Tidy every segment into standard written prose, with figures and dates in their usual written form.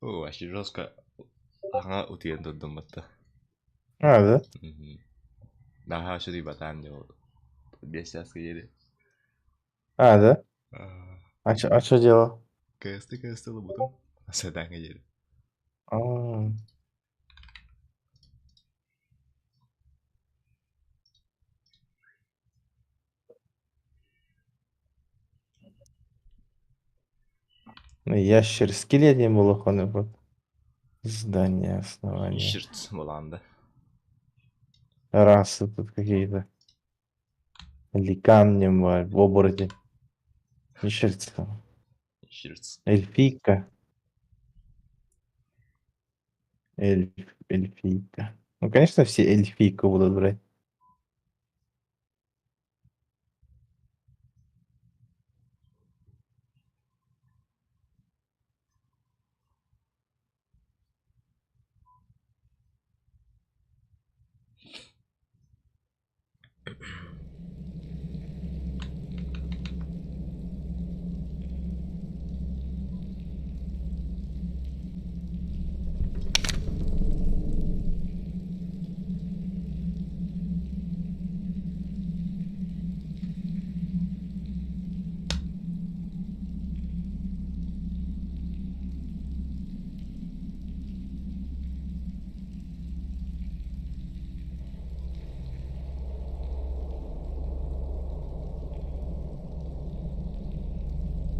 О, вообще жестко. Ага, утуйан турдум батта. А, да? Мгм. Наһаа үчүгэй батаан дьэ ол. 5 часка диэри. А, да? А чё делал? КСТ ылбытым. Сатааҥҥа диэри. А, ну, ящер скелет не был. Здание, основание. Ящерц буолаанда. Расы тут какие-то. Или камнем, в обороте. Ящерица. Ящерц. Эльфийка. Эльф, эльфийка. Ну, конечно, все эльфийку будут брать.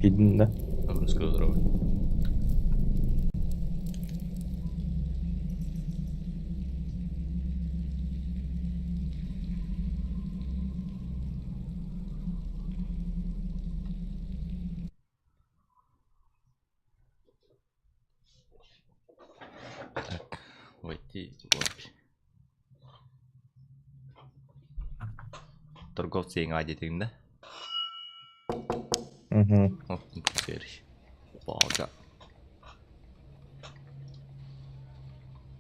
Видно, да? Русского здорово. Так, войти в лобби. Торговцы еҥ диэтиҥ да? Угу. Бага.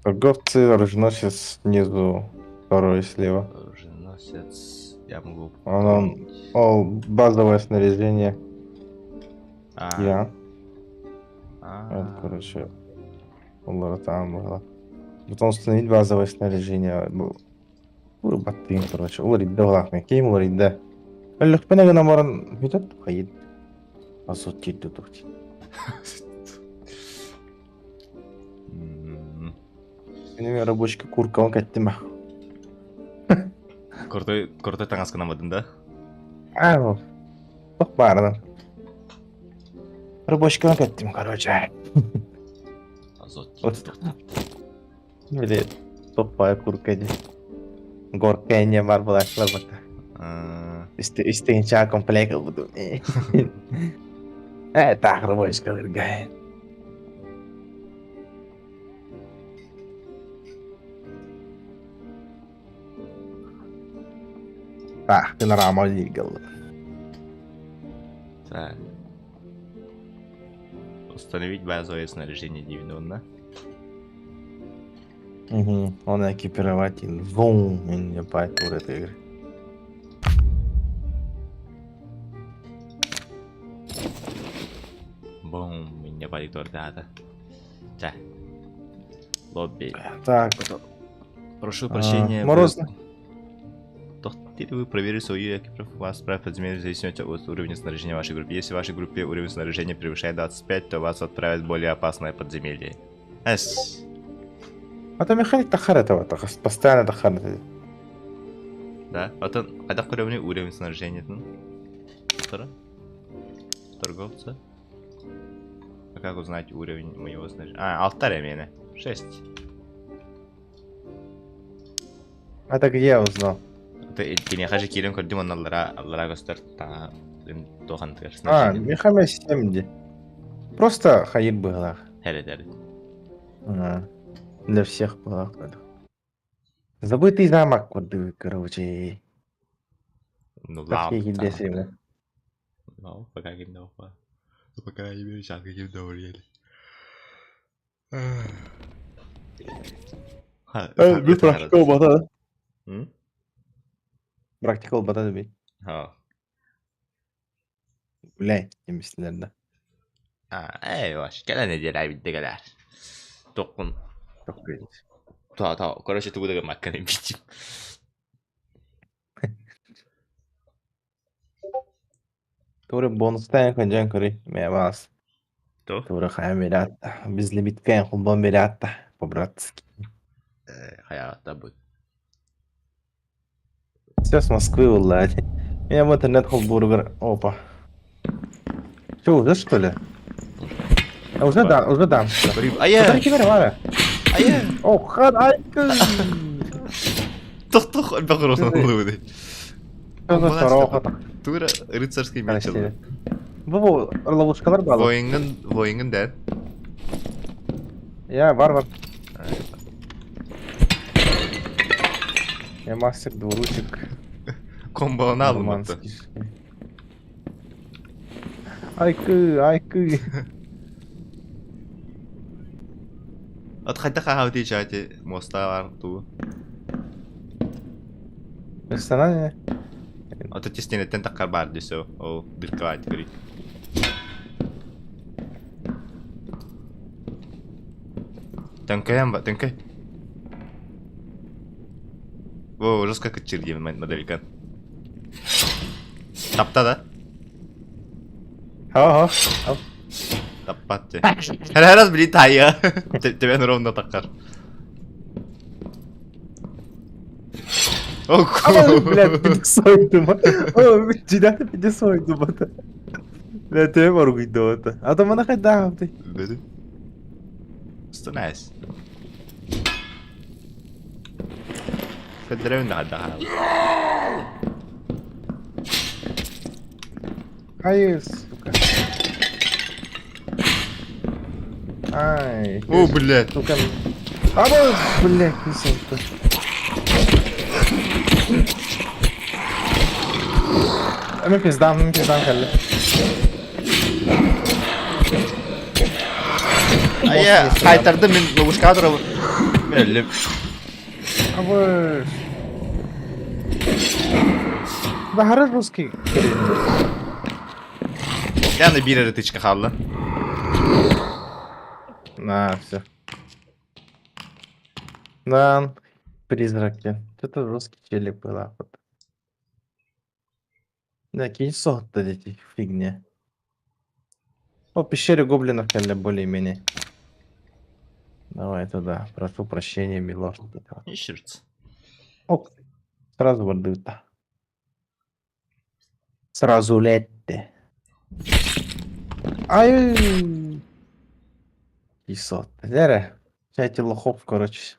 Торговцы, оруженосец снизу, второй слева. Оруженосец. Я могу Он, о, базовое снаряжение. А. Я. А. Вот, короче, там было. Потом установить базовое снаряжение. Баттыын, короче, уларыйда улаахмын. Ким уларыйда? Өллөхпүнэ гынан баран бүтэр хайыт. Азот тиэрдэ туох Мин рабочка куркаҕын кэттим. Крутой, крутой таҥасканаммытын да? Аа, туох баарынан. Рабочканы кэттим, короче. Азот. Били тупая курка дии. Горка инньэ бар буолааччылар барта. Үстүгүнчэҕэ комплект ылбытым. Ээ, таах рабочкалыырга. Таах, панорама дииргэ ыллым. Так. Установить базовое снаряжение диибин Угу. Он экипировать вум не пайпур этой игры. Бум, меня пайпур Да. Лобби. Так. Прошу прощения. Морозно. Хотите вы проверить свою экипировку, вас отправят в подземелье в зависимости от уровня снаряжения вашей группы. Если в вашей группе уровень снаряжения превышает 25, то вас отправят в более опасное подземелье. С. Это механик тахар этого, постоянно тахар. Да? Потом, а так уровень уровень снаряжения? Торговца? А как узнать уровень моего снаряжения? А, алтарь меня. 6. Это где я узнал? Киниэхэ же киирэн көрдүм онно аллара аллара көстөр таҥа туохан А, мехаме 7 ди. Просто хайыр быһылаах. Эрэ А, для всех быһылаах. Забытый замок курдук, короче. Ну Как ладно. Ну, пока ким Ну, по крайней мере, сейчас каким-то урели. Би практика болбата. Практика болбата би. Ha. Блядь, эмислер да. А, эй, ваш, кэлэн нэдиэлэ билдэ кэлээр. Тоххун. Та, короче, тугу да гыммаккын эбитим. Тура бонустаан көдьөн көрүй, мэ баас. То? Тура хайа бератта. Безлимиткэн холбон бератта, по-братски. Хайаҕатта бут. Все с Москвы булла. Я в интернет холбуругар. Опа. Че, уже что ли? А, уже да, уже да. Айа! Кимер Айа! О, хан, ай! Тох-тох, элбэх урон Тура рыцарский меч ылла. Бу ловушкалар баар. Воиҥҥын, воиҥҥын дээн. Я варвар. Я мастер двуручек. Комболана алымматты. Айкы, айкы. От хайдах хаһаабытый чаати муостаҕар туу. Ресторане? Ото тестенеттен таххар баар десө ол дыркалаат көрүй. Төҥкөйөн ба төҥкөй. О, жестко кыччыр диэн моделькан. Тапта да? Ха-ха. Таппат дьэ. Раз блин тайа. Тебен ровно таххар. О, Бля, пиди сойдум. О, дьида пиди сойдум. Бля, тебе оругуйдуота. А то мана хайдаабытай. Бөдү. Станайс. Федеревин да Ай, сука. Ай. О, блядь. Сука. А, блядь, не сука. Мин пиздам, мин пиздам кэллэ. Айа, хайтарды мин ловушка турабын. Өллүм. Абы. Баһары русский. Яны биир эрэ тычка хаалла. На, все. Да, призраки. Это русский челик был, вот. Да, кинь сотта дети, фигня. О, пещере гоблинов кэллэ более-менее. Давай туда. Прошу прощения, милорд. Ищерц. Оп, сразу вардыта. Сразу летте. Ай! Исот. Лера, эти лохов, короче.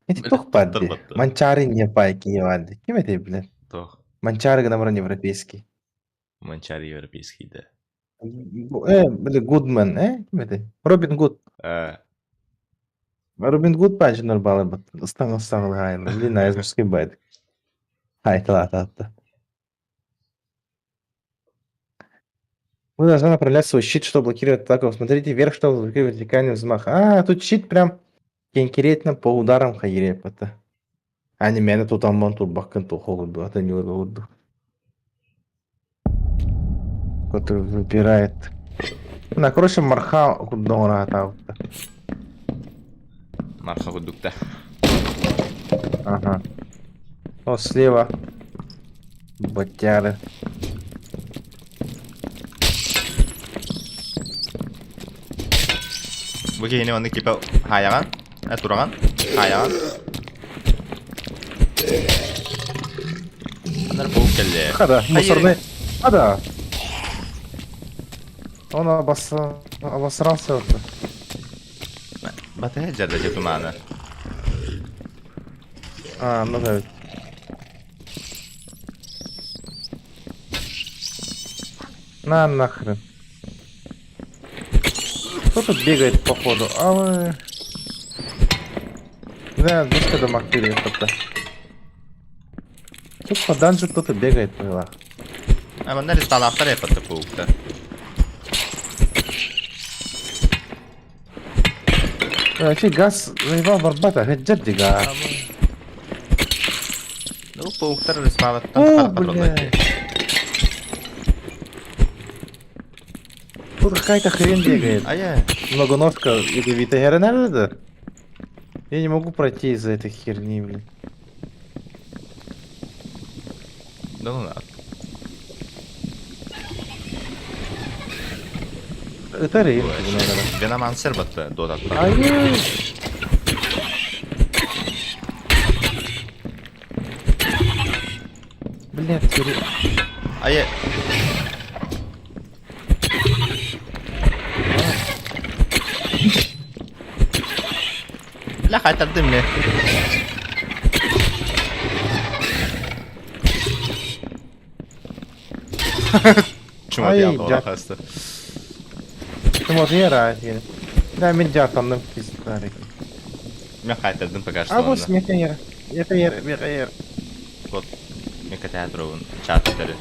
Эти тух падди. Манчары не пайки не вадди. Ким это, блин? Тох. Манчары гнамран европейский. Манчары европейский, да. Били Гудман, ким этэй? Робин Гуд. Робин Гуд паачынар бааларбыт. Ыстаҥ ыстаҥ Блин, айзмский байд. Айтылаатаатта. Вы должны направлять свой щит, чтобы блокировать атаку. Смотрите вверх, чтобы блокировать вертикальный взмах. А, тут щит прям конкретно по ударам хайрепата. Ани мээнэ тутамман турбаккын туох это не урду. Который выбирает. На, короче, марха курдуҥураатаабыта. Марха курдукта. Ага. О, слева. Батяры. Бу киһини оннук типа хаайаҕан, тураҕан, хаайаҕан. Анар буолуп кэллэ. Хада, мусорный. Хада. Он обосрался. Батыһа дьарда дьэ тумаана. А, ну да. На нахрен. Кто тут бегает походу? А вы... Да, близко до Мактыри кто-то. Тут по данжу кто-то бегает, было. А манна ресталаахтар эппатта пауктар. Вообще газ заебал барбата, джадди газ. Ну, пауктар респалаттан О, патроннар блядь. Тут какая-то хрень бегает. Ая. Многоножка ядовитая. Да? Я не могу пройти из-за этой херни, блин. Да ну на. Это рейд, наверное. Веномансер батта дотаттан. Ай! Блядь, пере... Ая. Бля, хайтардым мне. Чума Ай, диабла дьа- хаста. Чума яра. Да, мен дьаатанным пиздец. Мен хайтардым пока что. А вот смеха яра. Это яра, меха яра. Вот. Мен катеатровун чат өтөрү.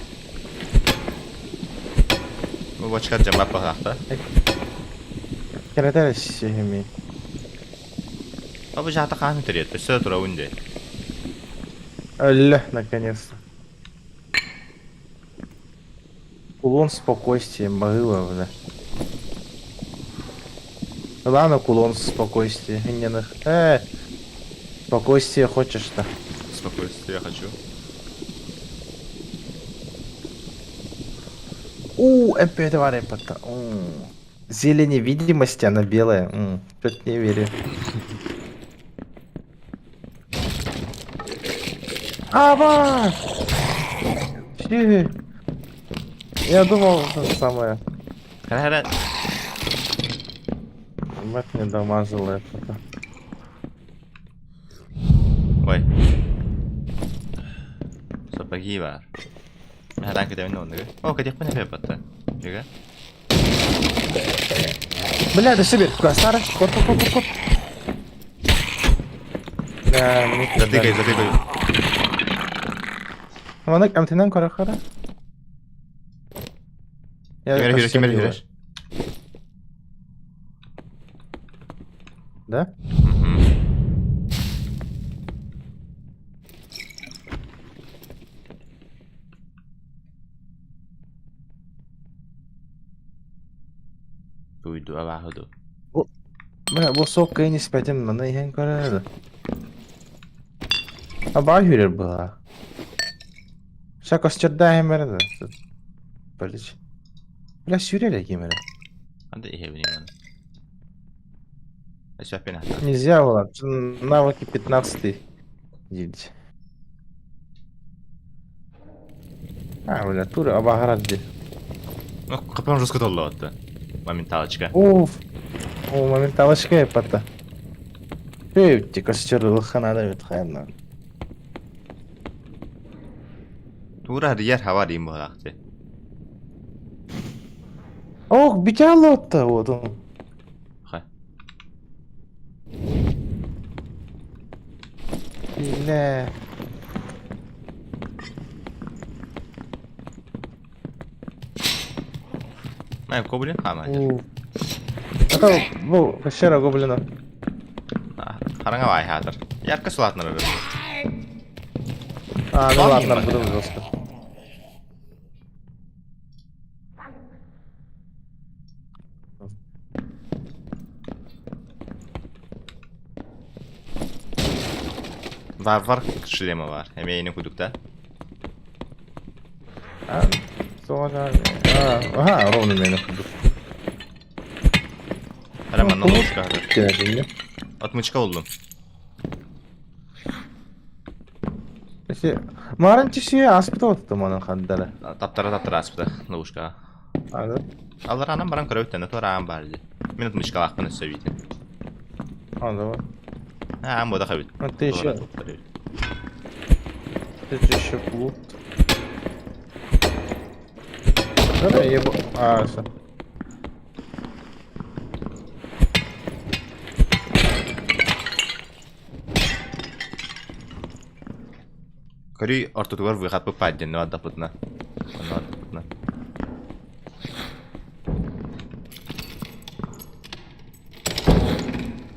Бу бочка жамбап бахахта. Кэрэтэр сиһими. А бу жаата хаан өтөрү. Өссө турабын де. Өллө, наконец-то. Кулон спокойствия, мыло, бля. Ладно, кулон спокойствия. Не нах. Спокойствие хочешь-то. Спокойствие хочу. У, МП2 репота. Зелень невидимости, она белая. Что-то не верю. Ава! Фи. Я думал, это самое. Хара-хара. Мать мне дамажила это. Ой. Сапоги бар. Мен хараан кэтэбин оннугу. О, кэтиэхпин эпэ батта. Жүгэ. Бля, да себе, Кастара, кот, кот, кот, кот. Да, мне Затыкай, затыкай. Маннык амтынан көрө хара. Я Кимер костюм кимер делаю. жүрөр. Да? Туйду абааһы Бля, бу сок не спятим, маны иһэн көрө. Аба хүрэр была. Ша костерда хэмэр да. Блич. Бля, сүрэр кимэр. Анда иһэбин маны. Өсөппин ата. Нельзя было. Навыки 15 Едь. А, бля, тур абаһарад Ну, капан жестко толло атта. Моменталочка. Уф. О, моменталочка епата. Эй, костер ханада бит хайна. Тура рияр хава рим буолаахты. Ох, битяло-то, вот он. Хай. Бля. Май гоблин хаама. Уф. Это, бу, пещера гоблина. Хараҥа баай хаатар. Ярко сулаатнар А, ну Ладно, ладно, ебать. буду жестко. Варвар шлема бар. Эмейini кудукта. А, а, ага, ровно меня буду. Хара манна Ну, ловушка. Отмычка olдум. Марын тиши аспыта отты манын хандара. Таптара таптара аспыта ловушка. А, да? Алар анан баран көрөбүттен тура аан бар ди. Мен отмычкалаахпын өссө битин. А, давай. Аан бода хабит. А ты еще, ты еще плут. Давай, ебу. А, все. Көрүй ортотугар выход пыппаадден аддапытна. Онно аддапытна.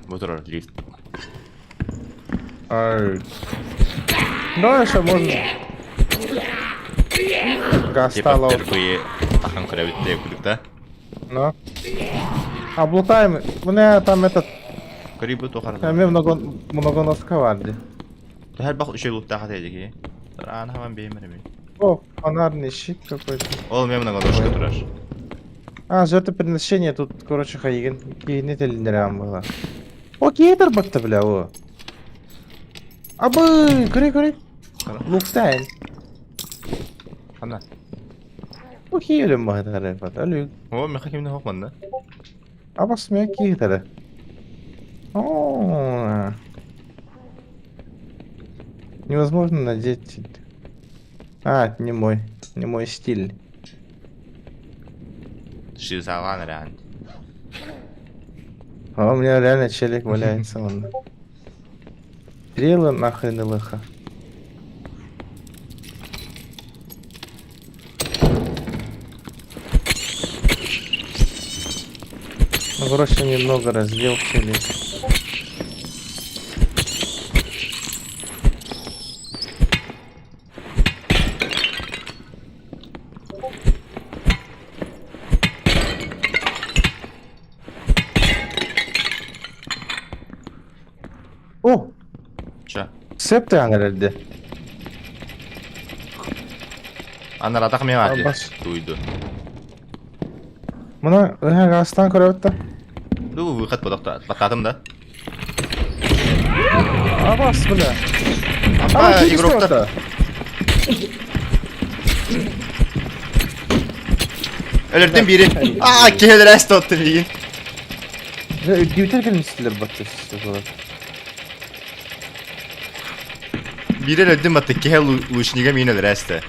Бу турар лифт. Ай. Да, еще можно. Типа Гастало. впервые тахан көрөбүт деп кудукта. Ну. Облутаем. У меня там этот... Көрүй тухарда. Мен много, много носка бар ди. Төһөр бах үчүй луттаха тедики. Аан хаман беймер ми. О, фонарный щит какой-то. Ол мен многоножка турар. А, жертвоприношение тут, короче, хайген. Киһини теллинэрэ было. О, киһи батта, бля, о. Абы, көрей, көрей. Луктайн. Хана. Бу киһи өлөн баһытары бат. Өлүг. О, меха кимне хок манна. Абас мэ киһи О. Невозможно надеть. А, это не мой. Не мой стиль. Шизалан реально. А у меня реально челик валяется вон. Стрелы нахрен и лыха. Ну, короче, немного раздел челик. О! Ча. Септен herhalde. Анар атах мен ати. Абас. Туйду. Мына астан көрөбүт да. Ду выход подохта. Баттатым да. Абас, бля. Апа, игроктар. Өлөрдүм бири. А, келер эс тотту мигин. Үдүтер келмистилер батты. Бири өлөрдүм батты кехе лучнига мин өлөр эсте.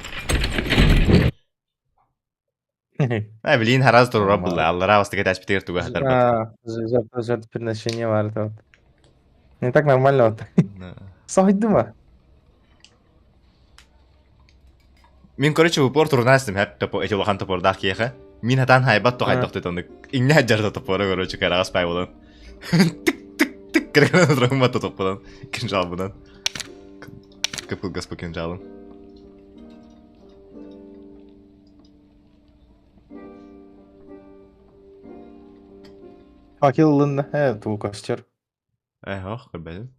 А, блин, хараз турура булла. Аллара бастыга тәспитигер туга хатар бат. Жертвоприношение бар вот. Не так нормально вот. Сойдума. Мин, короче, в упор турнастым, хэп топо, эти улахан топордах киэхэ. Мин хатан хайбат то хайдах тотону. Инне жарда топора, короче, карагас пай болан. Тык тык тык кырган турам бата топодан. Кинжал будан. Кыпыл госпо кинжалым. Факел ылынна, э, туу костер. Э, ох, көрбөдүм.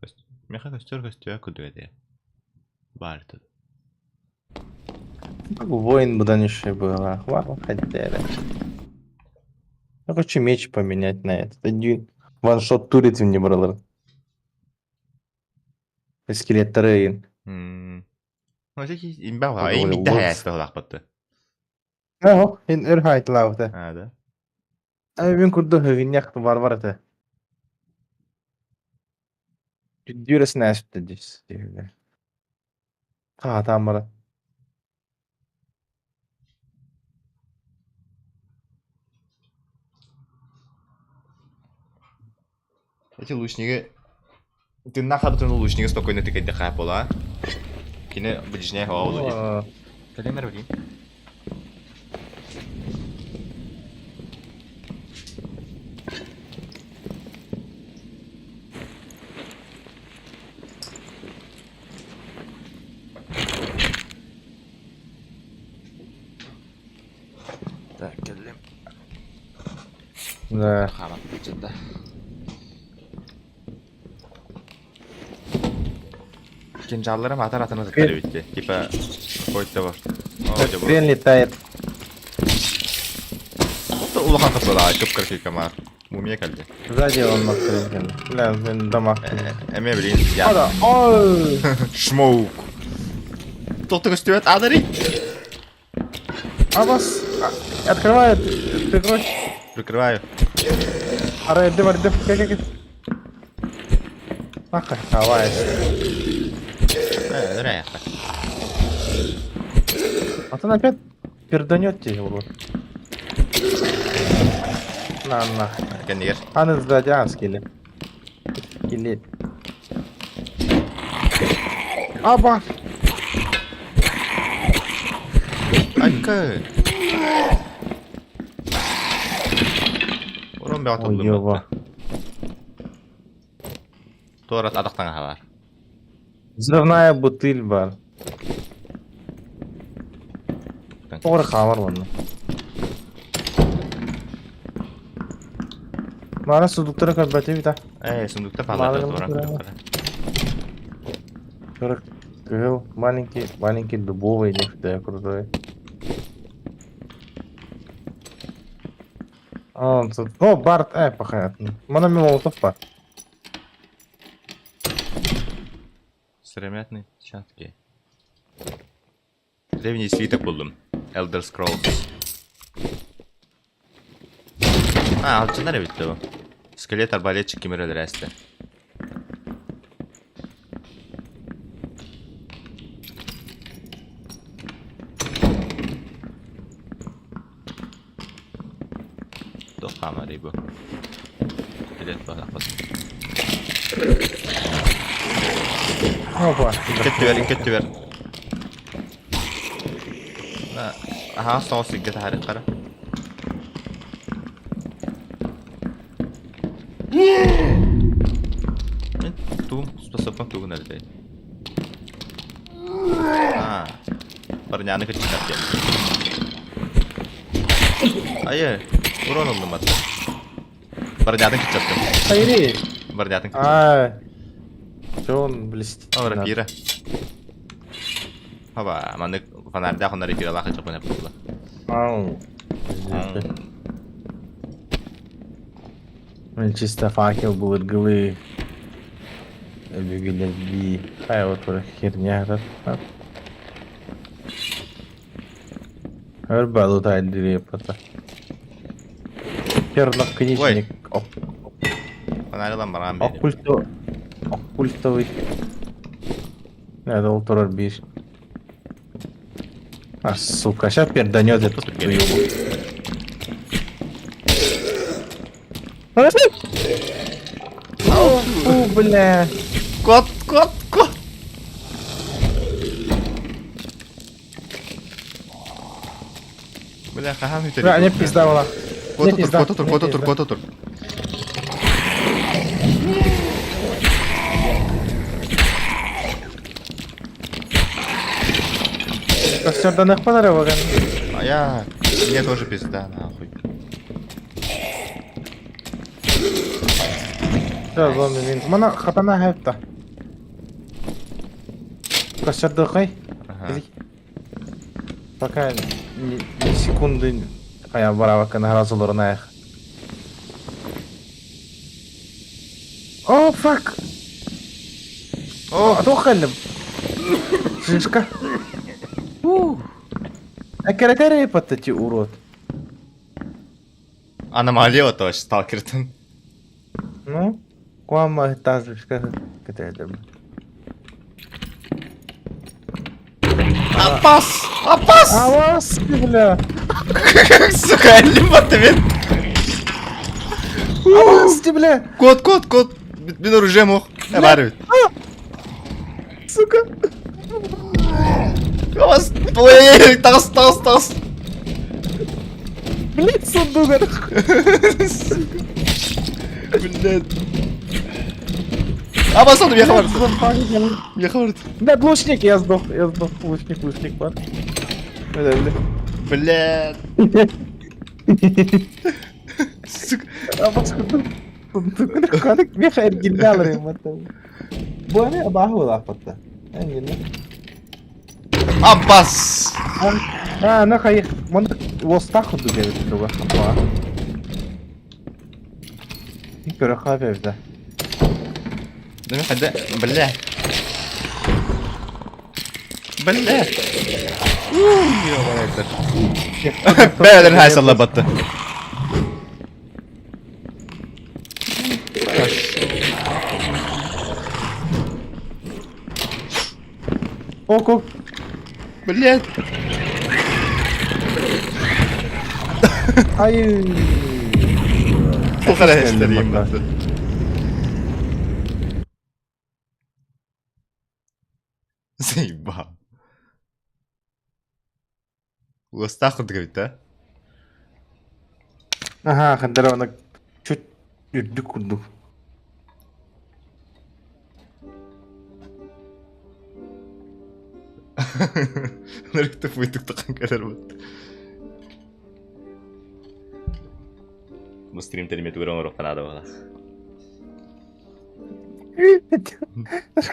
Меха костер костер күдүгө Бар тут. Воин будан еще было. Вау, хотели. Я хочу меч поменять на этот. Один ваншот турит мне бралар. Скелет терейн. Ну, имба ва, им бидде хаясты холах батты. Ох, ин өр хайтлаута. А, да. Мен курду хөвиннях варвар это. Дюрес нэспт дис. А, там бара. Эти лучники... Ты нахабытын лучники спокойно тыкать дыхай пола. Кине ближняя голова. Калимер блин. Так, келлим. Да. Хамат бюджетте. Кинжалларым атар атына зыттары битти. Типа, какой-то бар. Хрен летает. Улахан капыла, көп кыркы камар. Мумия калды. Сзади он нахрен. Бля, мен дамаг. Эме блин, я. Ада, ой! Шмоук. Тоқты көстөбөт адари. Абас! Открывает, прикрой. Прикрываю. Ара, дым, дым, как, как. Нахуй, давай. Э, А то он опять перданет тебе, урод. На, на. Кеннигер. Аны сзади, а, скелет. Скелет. Аба! Айка. Орон бе Ой, атылды. ёба. Туарат адактан хабар. Взрывная бутыль бар. Тоғры хабар онны. Мана сундуктары көрбөтүбүт а. Э, сундукта палата туран көрүөххэ. Кырык кыһыл маленький маленький дубовый нефть крутой. А, он тут. О, Барт, понятно. Мана молотов бар. Сыромятный чатки. Древний свиток буллум. Elder Scrolls. А, алдьанар эбит дуу. Скелет арбалетчик ким эрэ өлөрөөстө. Туох хаамарый бу? Билет баҕахпыт. Опа. Икки өттүгэр, икки өттүгэр. Аһаҕас соҕус сиргэ таһаарыаххара. Тугун способна тугун эбитэй? Аа, парняны кыччатар диэн. Айы, урон ыллым аты. Барнятын кыччаттым. Хайри. Барнятын кыччаттым. А, Че он блестит? О, рапира. Хаба, маннык фонарьдаах онно рапиралаах ыччаппын буолла. Ау. Мен чисто факел былыргылыы өбүгэлэрдии хайа вот херня Өр балутайдыр епата. Чернокнижник. Фонарь ылан бараан биэрдим. Оккульто... Оккультовый. Надо ол турар биир. А, сука, сейчас перданет эту твою. Фу, бля. Кот, кот, кот! Бля, хаһан үтэрий? Бля, не пизда была. Куота тур, куота тур, куота тур, куота тур. Костерданыхпын эрэ бугун. А я... Мне тоже пизда, нахуй. Все, зомби мин. Мана хатана хэпта. Костердыхай. Ага. Пока ни, ни секунды хайа барабакка наһаа олорунаах. О, фак! О, Туох кэллим? Шишка. Эккирэтэр эти урод. Аномалия то сталкертан. Ну, куама тазышка кэтэрдим. Апас! Апас! Авас, бля! Сука, лимба тебе. Авас, бля! Кот, кот, кот! Мин оружием ох. Э, бар эбит. Сука! Авас! Ой, таҕыс, таҕыс, таҕыс! Блять, сундугар! Блядь. Абас, он миэхэ барда. Миэхэ барда. Да, лучник, я сдох, я сдох. Лучник, лучник бар. Бля, бля. Блядь. Сука. Абас курдук. Сундугар миэхэ эргиллэ Бу эмиэ абааһы улааппатта. Эргиллэ. Абас! А, на хайых. Маннык уостаах курдук эбит туга. Көрө эбит. Да хайда, бля. Бля. Бэйэлэрин хайсалла батта. Ок, ок. Блядь. Ай. Тухара эстерийим батта. Заебал. Уостаах курдук эбит да? Аха, хандара аны чуть үрдүк курдук. Нырыкты фуйтук таққан кәлер бат. Бу стрим тэримэтигэр оҥоруохха наада буолар.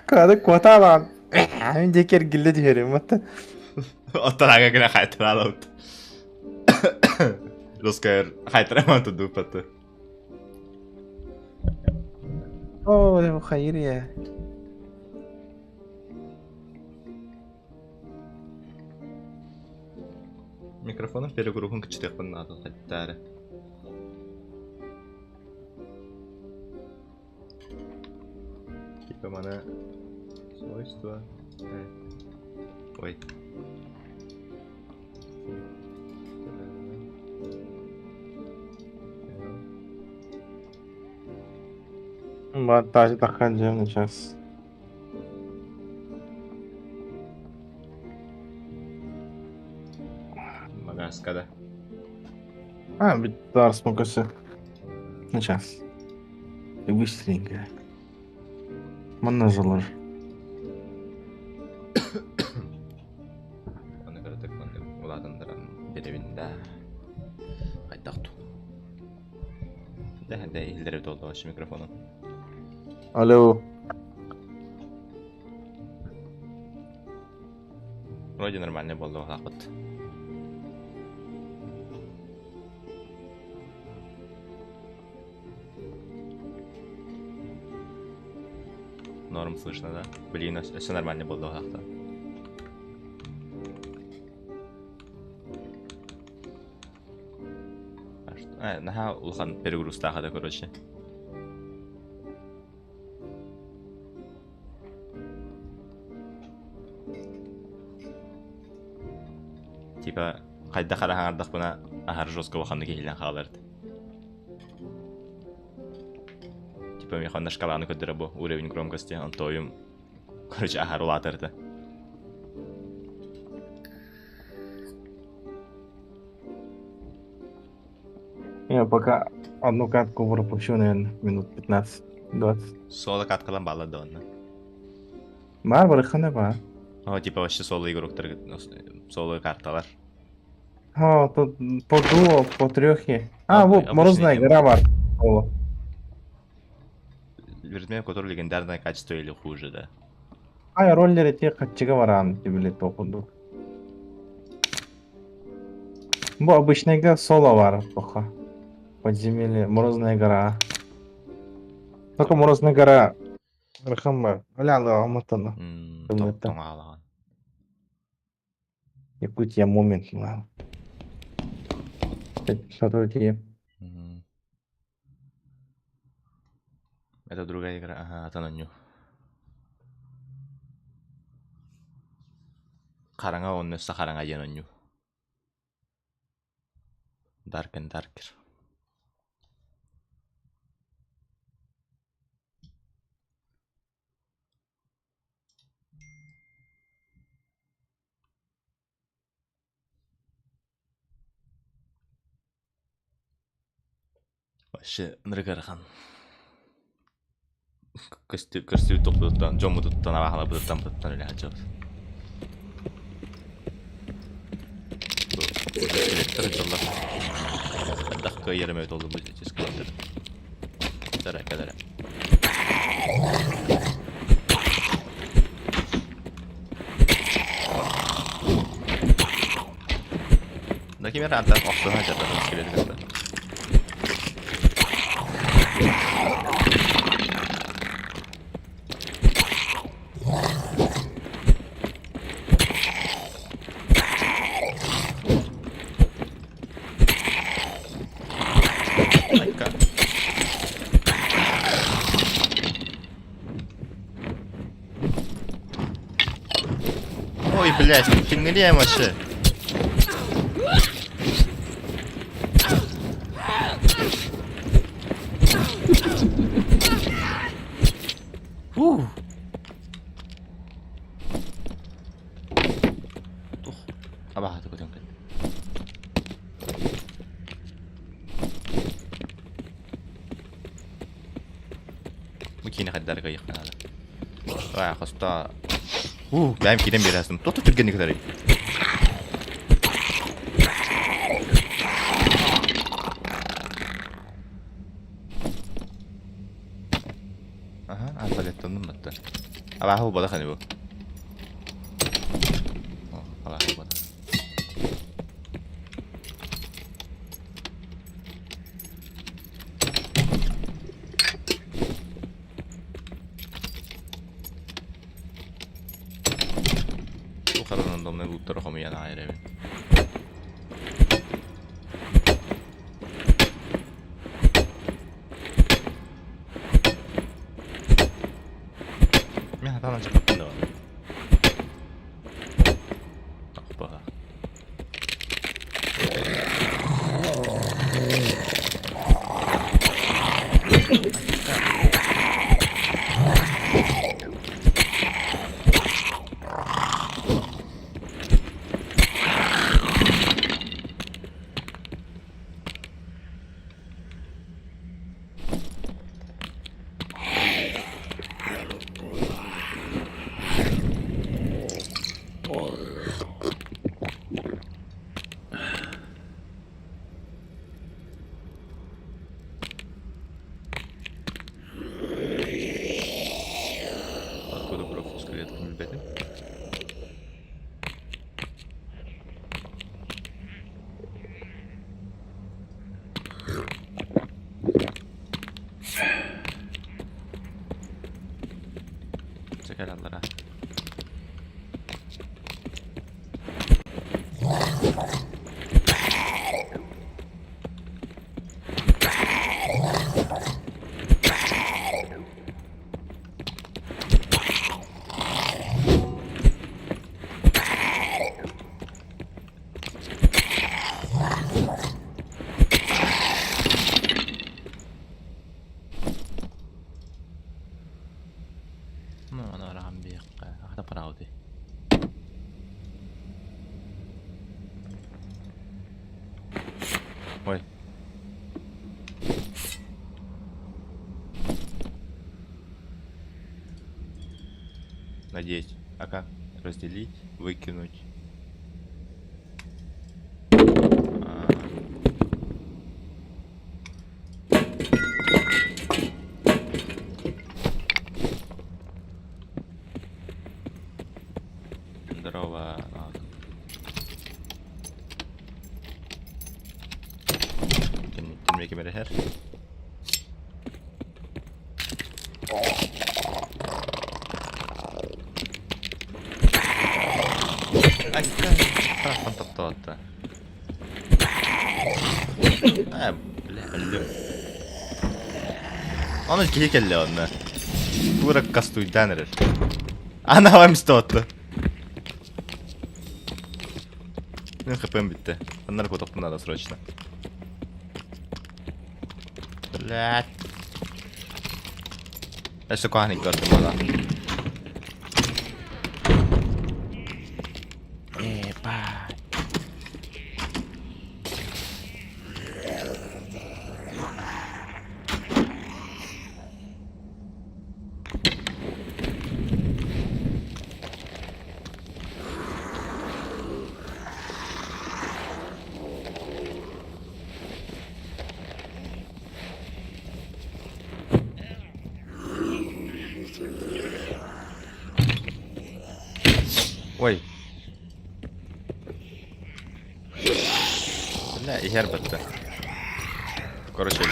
Кады куотаалаан. Мин диэки эргиллэ түһэрим. Оттон ага гына хайтаралабыт. Русская хайтараман тудуппаты. О, хайыр Микрофону перегрузун кычытыахпын наада хаттаары. Типа маны свойства. Ой. Баттаачы таххан дьиэм сейчас. Магаска да. А, ведь смогасы. Сейчас. И быстренько. Манна жалар. Оны кыратык маннык улаатыннаран биэрэбин да. Хайдах ту. Да, да, иһиллэрэ буолла вообще микрофону. Алло. Вроде нормальный буолла баҕалаахпыт. Норм слышно, да? Блин, все нормально буолла баҕалаахта. А, наһаа улахан перегрузтаах этэ, короче. Типа, хайдах эрэ хаҥардахпына аһары жестко улаханнык иһиллэн хаалар этэ. Типа миэхэ онно шкаланы көрдөрө бу уровень громкости, онтуойум, короче, аһары улаатар этэ. Я пока одну катку пропущу, наверное, минут 15-20. Соло каткалан баалар да онно. Бар барыхана ба. О, типа вообще соло игроктар, соло карталар. О, тут по дуо, по трехе. А, вот, Обычный Морозная тема. гора бар. О. Вернее, у которого легендарное качество или хуже, да. Ай, роллеры те хатчыга баран, тибили токуду. Бу обычныйга соло бар, пока. Подземелье, Морозная гора. Только Морозная гора Рахам бар. Аля, алматана. Тоҥаалаҕын. Якутия момент, ладно. Что-то Это другая игра. Ага, атын онньуу. Хараҥа уонна өссө хараҥа диэн онньуу. Dark and Darker. Вообще ынырык ыарахан. Көстүү көрсүбүт тохпутуттан, дьоммутуттан, абааһыларбытыттан быттан үлэ сылдьабыт. Бу скелеттэр дьоллор. Хайдах кыайарым эбит ол бу скелеттэр. Кэлэрэ, кэлэрэ. Да ким эрэ антан охсуһа дьардар скелети кытта. Айка. Ой, блядь, кинулием вообще. Фух. Тух. Абаһаты көтөн кэллэ. Бу киинэ хайдары кыайыахха наада. Аа, хосто. Уу, бэйэм киирэн биэрээсим. Туох да түргэнник ытарый. Аха, арбалеттанным батта. Абааһы буолбатах ини бу. Абааһы буолбатах. Бу хара рандомнай лууттары хомуйан аҕай эрэбин. Мин хатаан аччыктаппын даҕаны. Оппа. Откуда пропуск клетку билбэтим. Чэ кэл аллара. Ну, аны араҕан биэххэ. Аҕата параҕыт Ой. Надеть. А как? Разделить, выкинуть. А. Здорово. Кэнниттэн ким эрэ Айка, таптаатта. Ээ, бля, өллүм. Аны киһи кэллэ онно. Тура кастуйдаан эрэр. Ана эмистэ отто. Мин хпм бүттэ. Аннары куотуохпун надо срочно. Блядь. Өссө куһаҕан көрдүм буолла. Ебать. Ой. Бля, иһэр батта. Короче,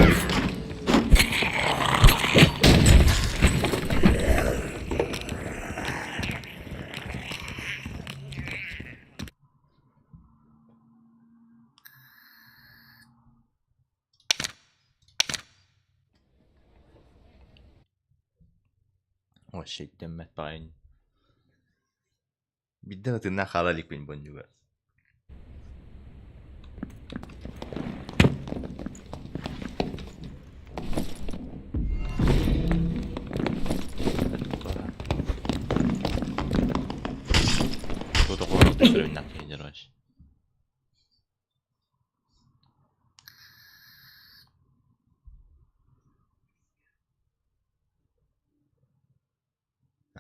Вообще өйдөммөт баҕайын. Биирдэ да тыыннаах хаала иликпин бонньуга.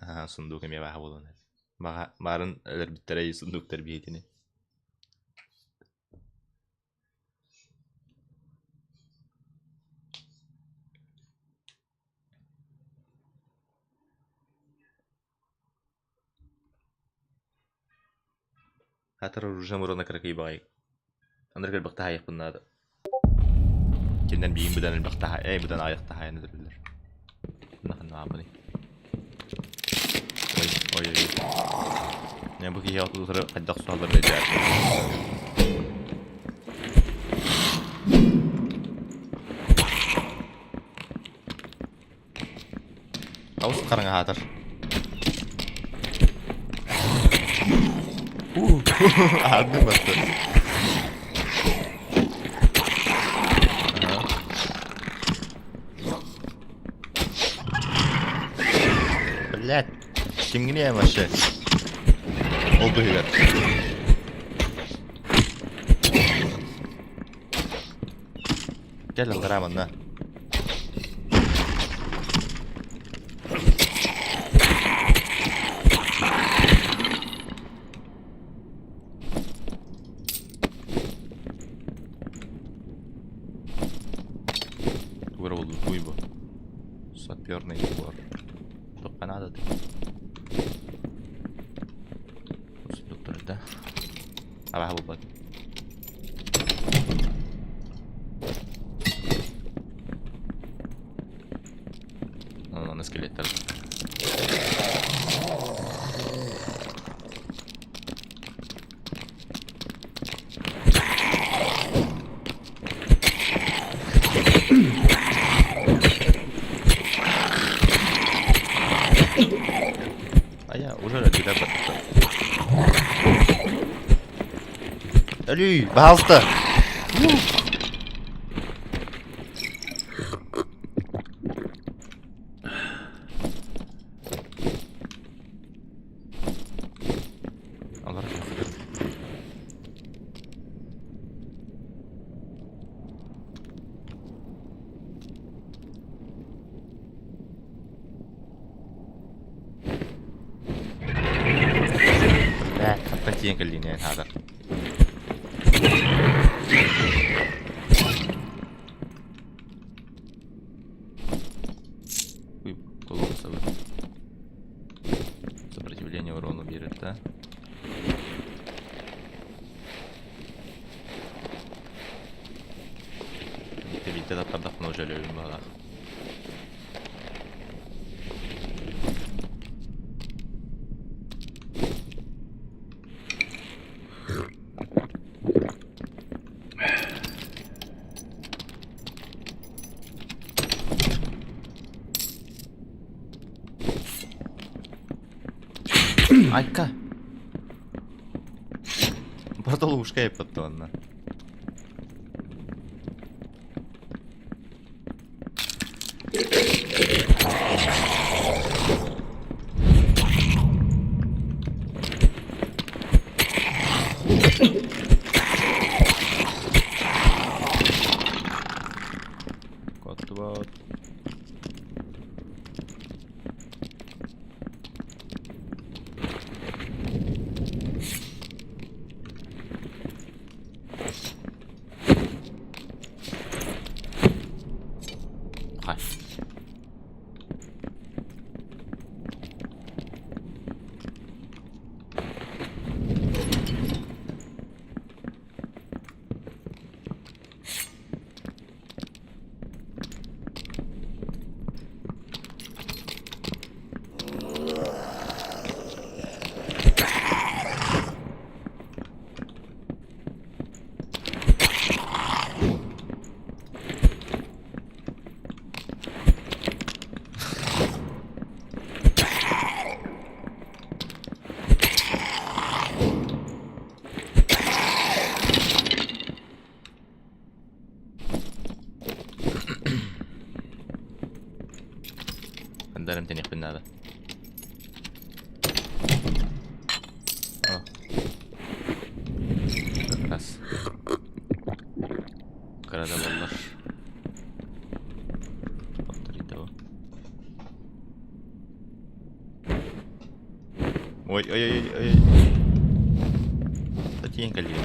Аа, сундуук эмиэ баҕа буолан эрэр. Баҕа баарын өлөрбүттэрэ сундууктар биһитини. Хатар оружием урона кыракый баҕайы. Андрей элбэх таһаайыахпын наада. Кининэн биин быдан элбэх таһаа, эй быдан аҕыйах таһаайан өлөрөллөр. Ханна Ой, ой, ой. Не бу киһи утары хайдах суһаллар бэйдээр. Аус хараҥаһаатар. Аһардым батты. Блядь, кимҥиний вообще? Ол быһыгар. Кэл аллараа манна. Тугу эрэ булбут бу. Саперный прибор. Туохха наадатый? Сундуктарда. Абааһы булбат. Онон скелеттер. А я уже өлбүтэ батта. Өлүй, пожалуйста. Алар Хантан тиийэн кэллиҥ хаалар. Уй, колонна Сопротивление урону биэрэр да. Биитэ таптардахпына уже өлөбүн баҕалаах. Айка! Протолушка еппаттонна. Коттубут. Хай. Ханна эмтэниэхпин наада. Как раз. Кыра да буоллар. Повторить Ой, ой, ой, ой. Тиийэн кэллиҥ.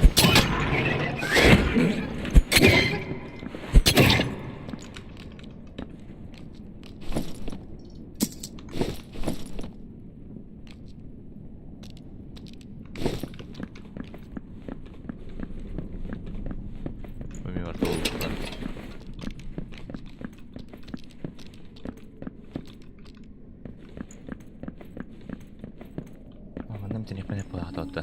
Эмтэниэхпин эппэтэхтэ.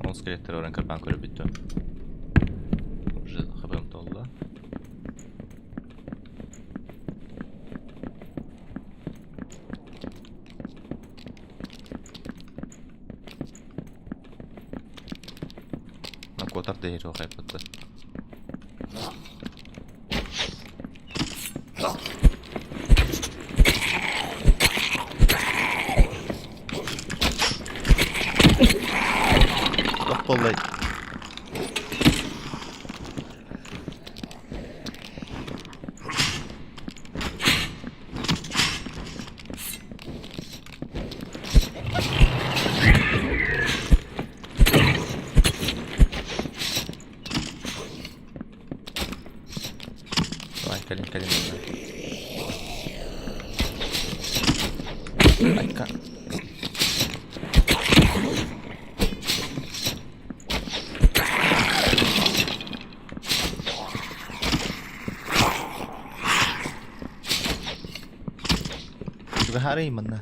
Ол скелеттер оран кырбаан көрөбүт Уже хабым толла. Куотар да иһэр хайпытта. Туох буоллай? Давай, кэлин, кэлин. Айка. Чугаһаарый манна.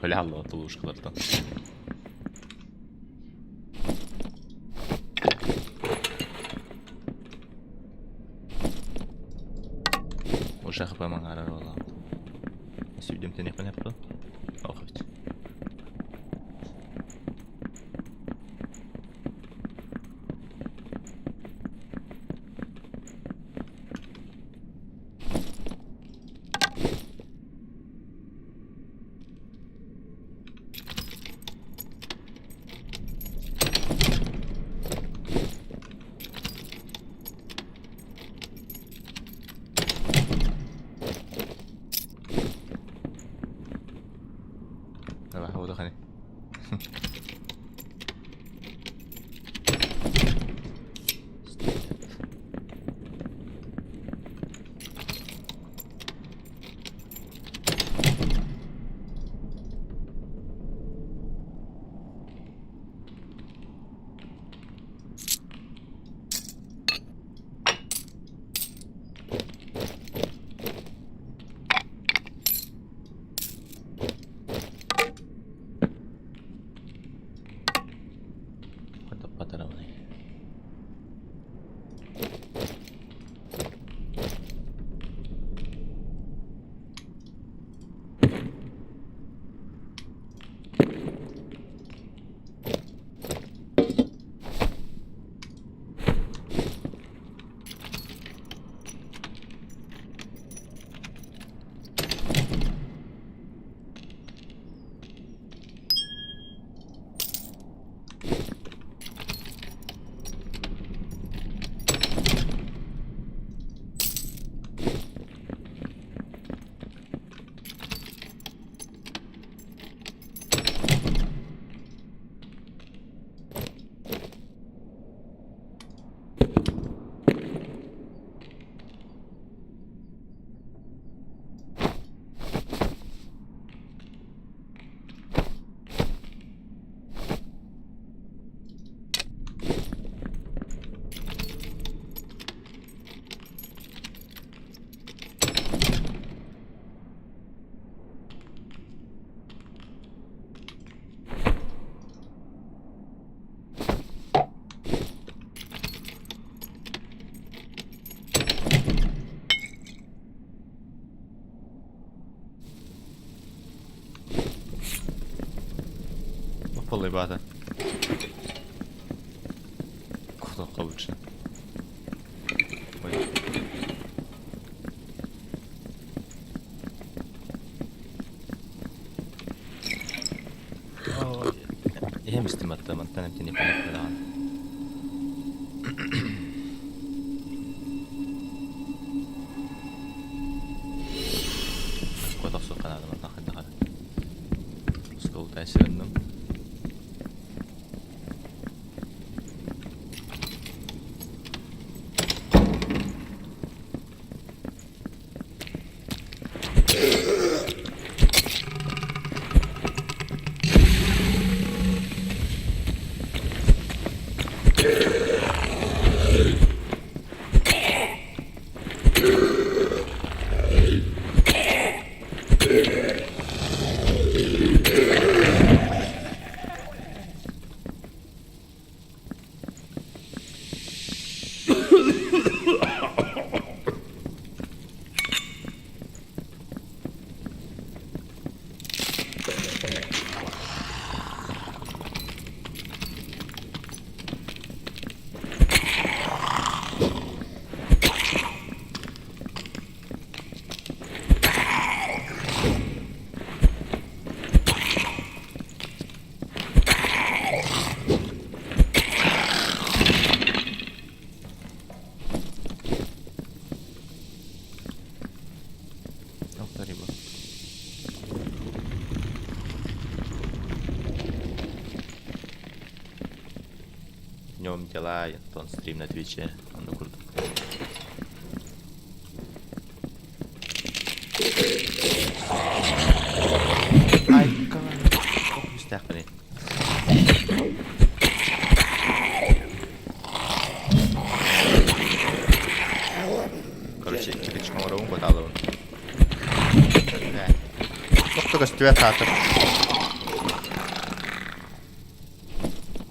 Халяла ловушкалартан. Уже хп маңарар буоллаҕым. Сүүрдүм тэниэхпин эппин. Ох эбит. Давай, выдохни. Хатаппатарамай. Полибата. Куда лучше. Ой. Иһим истиматта мантан эмтини панаппадаан. Куотах суққанаада мантан хайдахара. Сколтай сырынным. Дела, Антон стрим на Твиче, онно курдук. Айка, истээхпиний. Короче, кирпич оҥоробун, кутаалабын. Тохто көстүбэт хаатыр.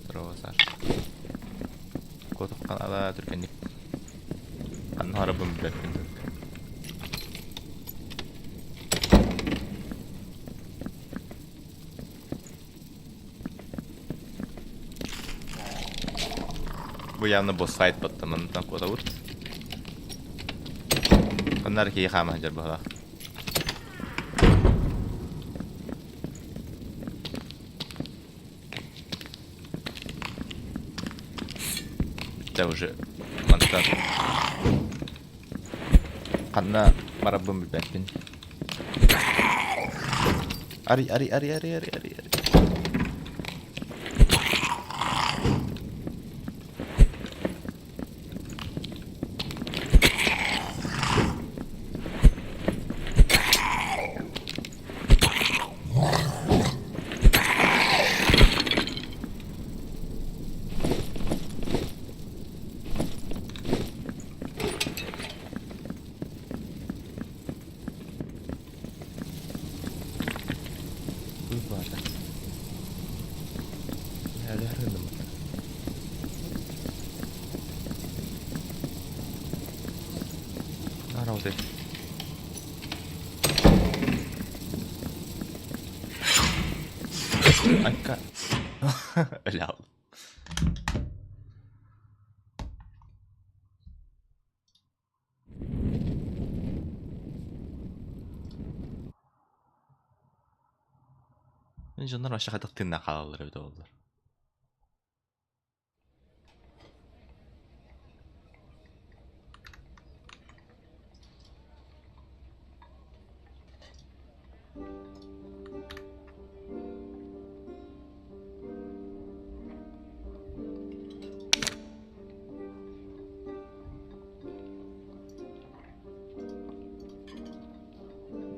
Здорово, Саша. Куотуххан ала түргэнник. Ханна харабын билбэппин. Бу явно босс файт батта маннытан куотабыт. Ханна эрэ киһи хаама сылдьар быһалаах. Бүттэ уже мантан ханна барарбын билбэппин. Ари, ари, ари, ари, ари, ари, ари. Баата. Наработай. Айка. Лял. Дьоннор вообще хайдах тыыннаах хаалаллар эбитэ буоллар.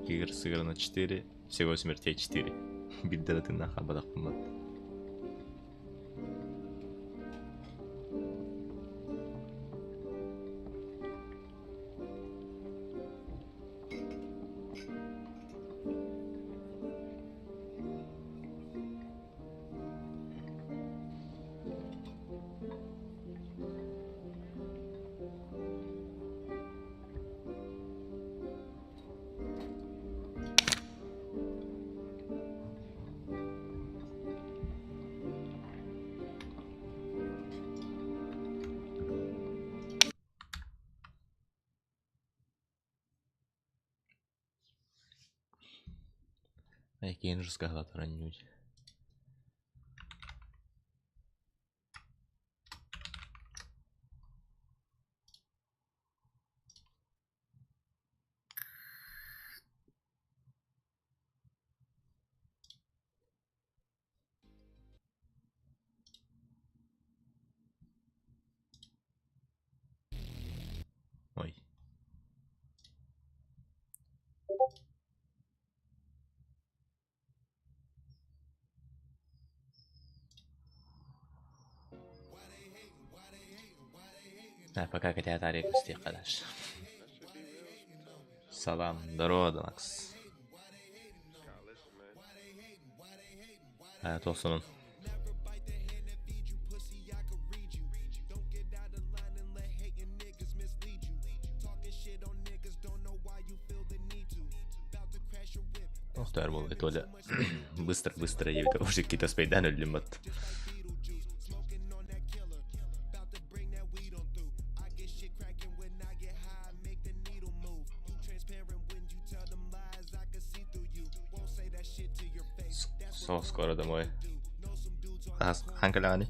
Игр сыграно 4, всего смертей 4. Биирдэ да тыыннаах хаалбатахпын бат. Экиэн жускаһалатар ньуть. Ой. Да, пока котята дальше. Салам, здорово, Донакс. Тосунун. Охтар был, Толя. Быстро, быстро, я уже какие-то спайдан өллүм бат. So скоро домой. Ханкаляни.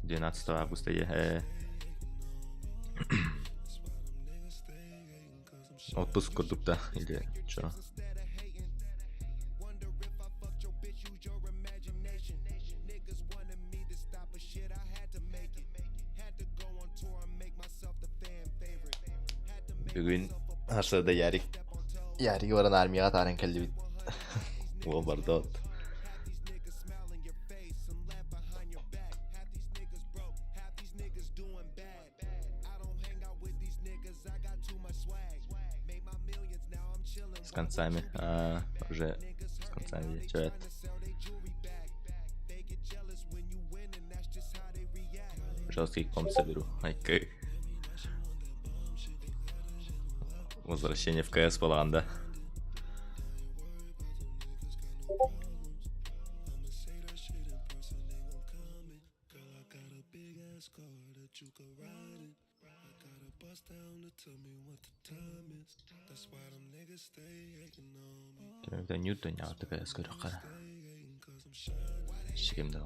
12 августа Отпуск курдук да или что? Бүгүн сарсыарда Ярик Ярик баран армияҕа тааран кэллибит. Уол барда от. С концами. А, уже с концами чё Жесткий комп соберу. Айкы. Возвращение в КС Баланда. Кимэбитэ Ньютон ньаҕарда КС көрүөххэ. Сигим да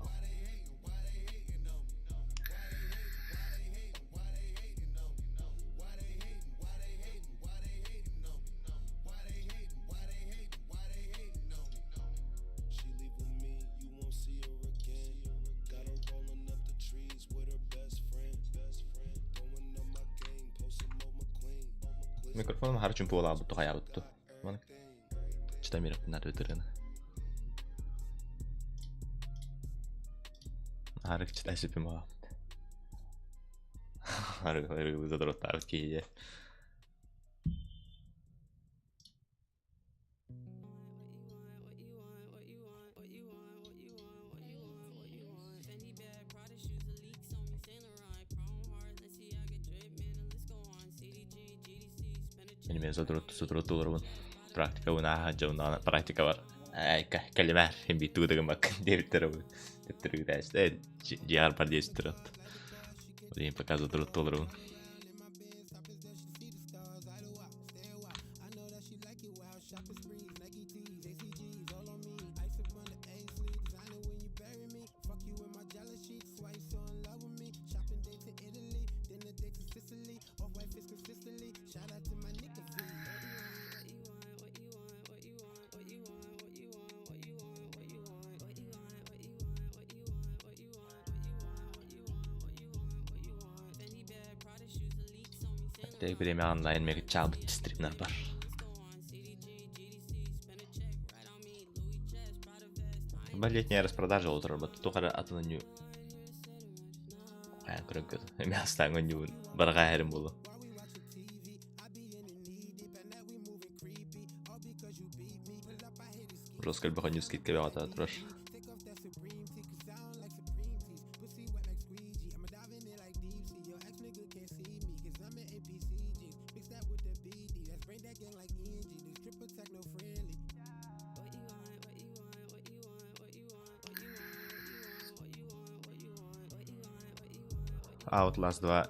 Микрофоном хар чумпу буолаабыт тухайаабыт Маны читамираппын арыдырын. Арык читай сөпүм аҕабыт. Арык арыгы задороттаабыт киһи Мин эмиэ сотору-сотору Практика унааһа дьоннаана практика бар. Кэлимээр биир тугу да гыммаккын диэбиттэрэ бу. Төттөрү кытааччы. Дьиэҕэр бар диэччиттэр от. Ол пока сотору олоробун. Бириэмэ онлайн мегачаабыт стримнар бар. Летняя распродажа олорор тухары атын нью көрөн эми астааҥҥа ньуун барҕаа иһэрим буолуо. Жестко элбэх ньуус скидка бөҕөтө турар. Outlast 2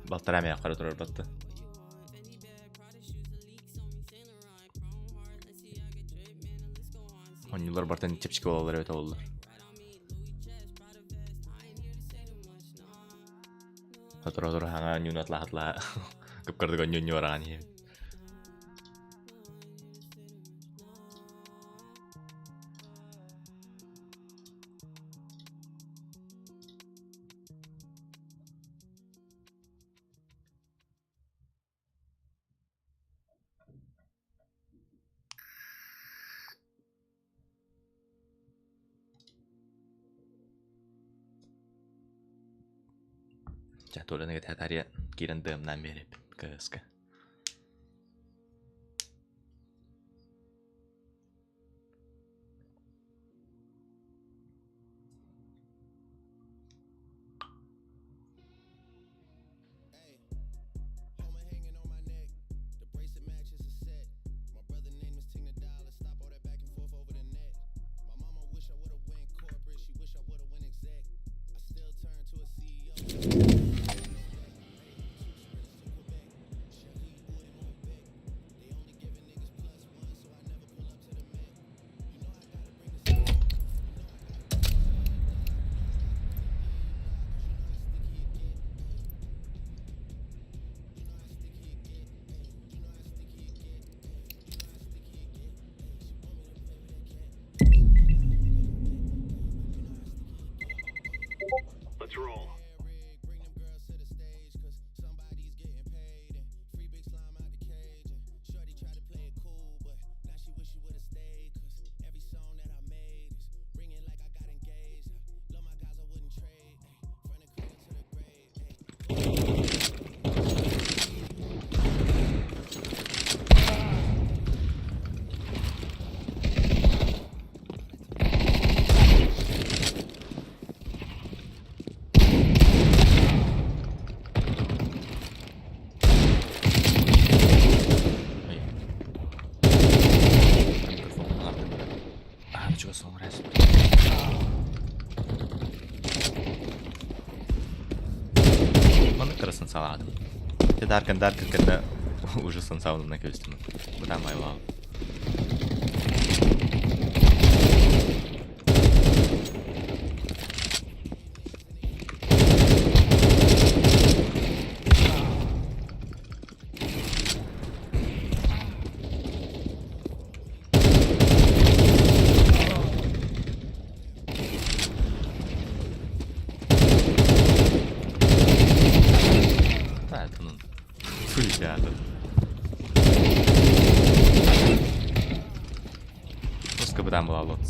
балтараа миэхэ турар батта. Оонньуулар бартан чэпчэки буолаллар эбит буоллар. Сотору-сотору хаҥа ньуун атлаһатлаһа кып-кырдык онньуу ньуораҕан иһэбит. Чэ, Толяны кэтэһэ киирэн тыамнаан биэрэбин КС-ка. Чугас оҥорор. Маннык кырасын салаатым. Те даркан даркан кэннэ уже сансаабынна кэбистим. Бытаан байлаал. Да, это ну, ребята. Пускай бы там была лодка.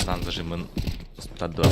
Там зажимын таддыа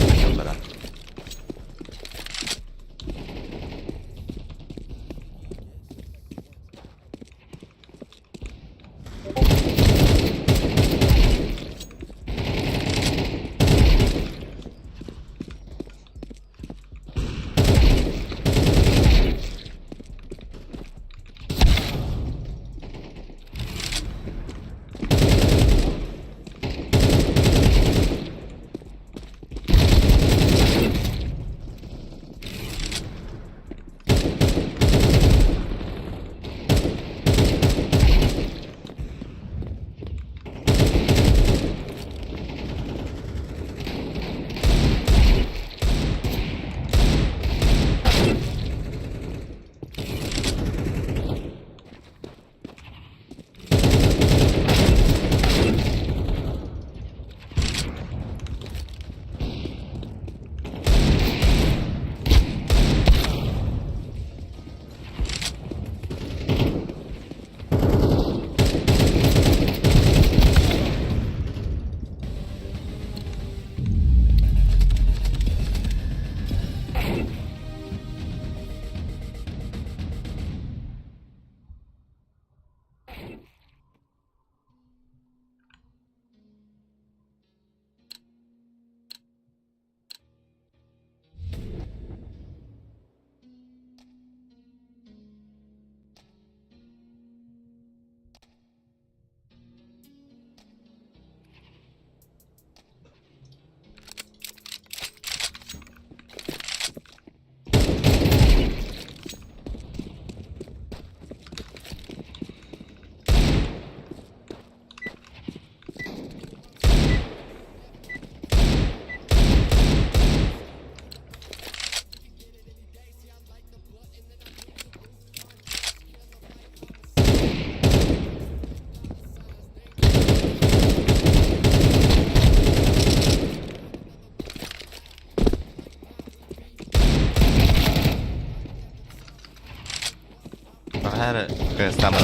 Бэҕэһээ эрэ кыастаан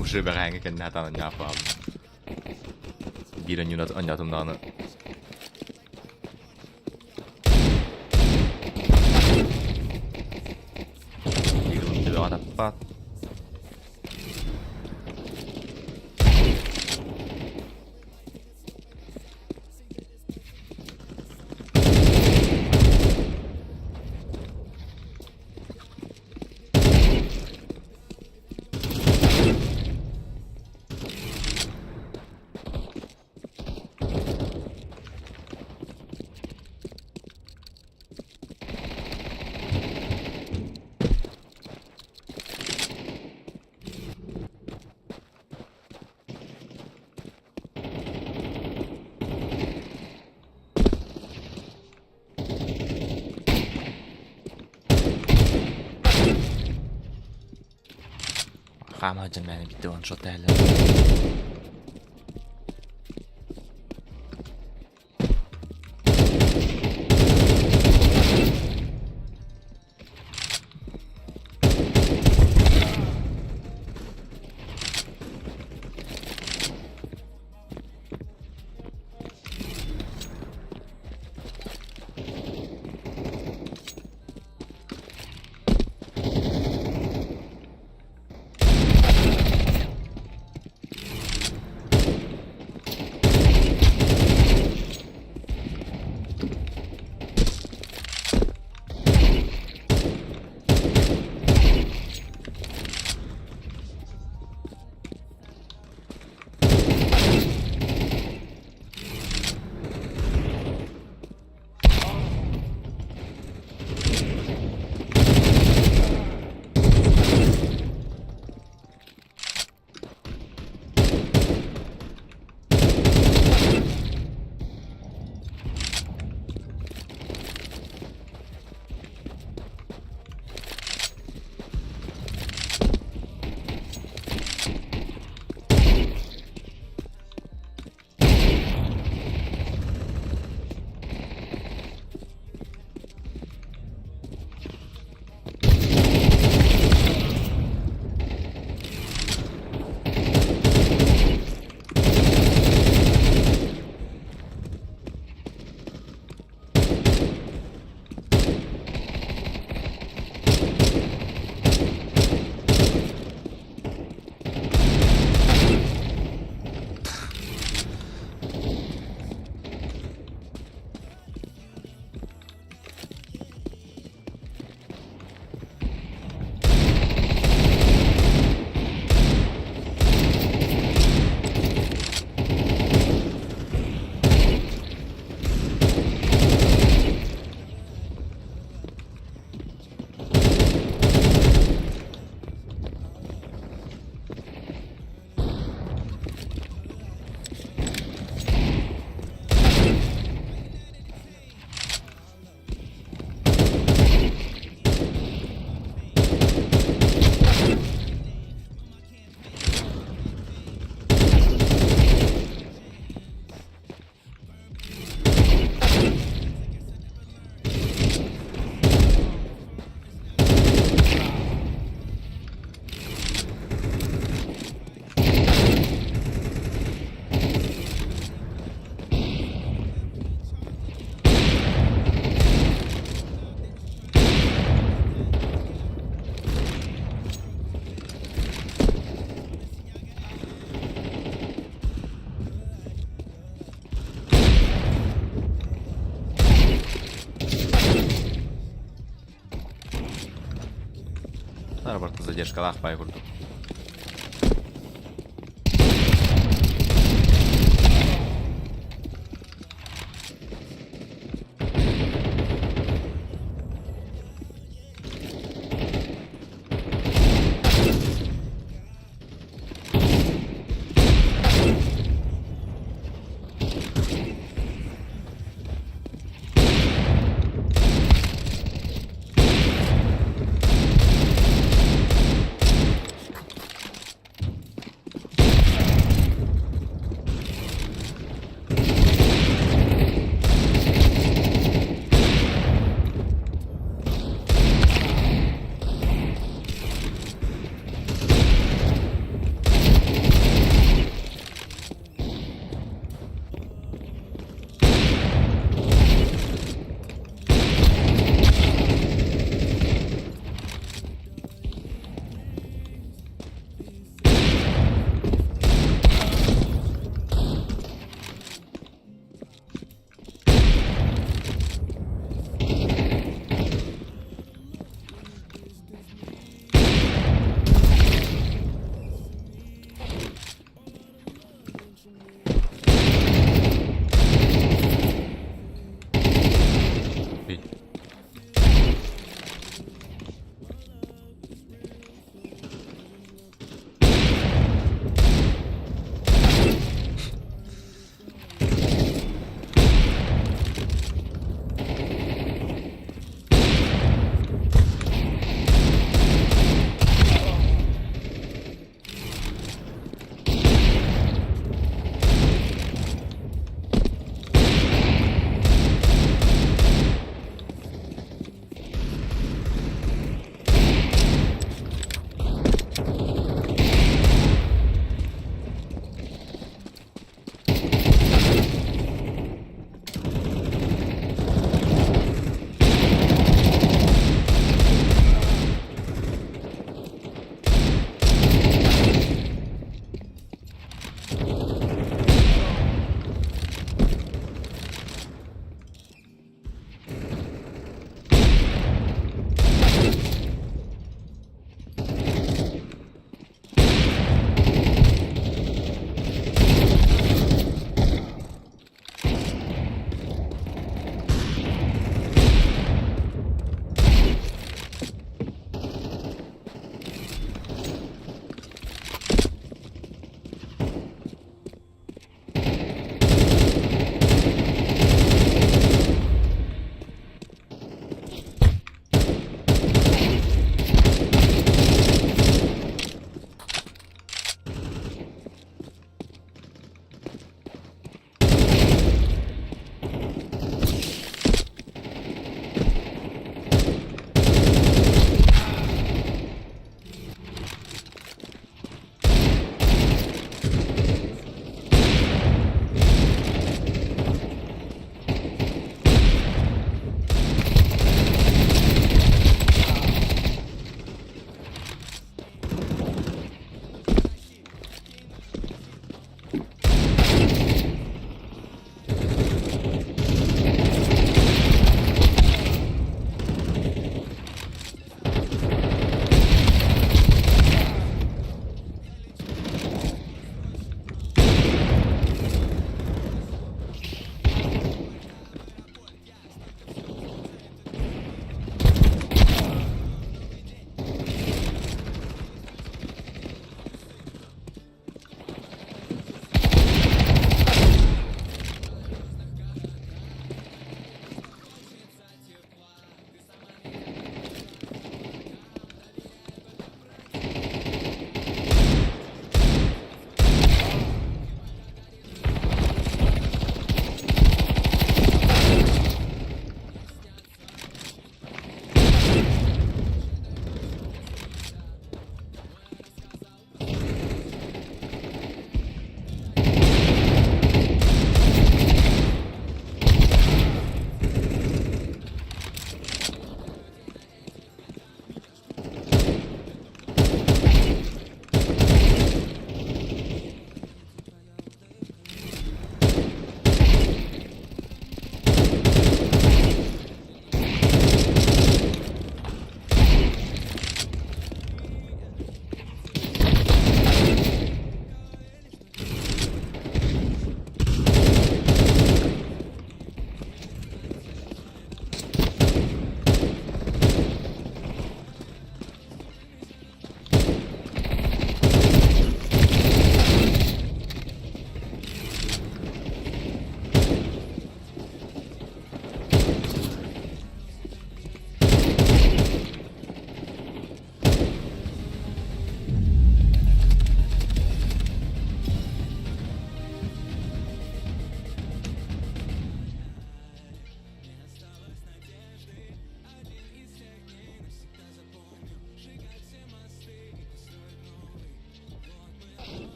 уже бэҕэһээҥҥи кэннэ сатаан анньааппаабын. Биир анньыыны анньаатым даҕаны Төбөҕө таппат. Хаама сылдьан мээнэ биирдэ one-shot тэһэллэр. Барыта задержкалаах баай курдук.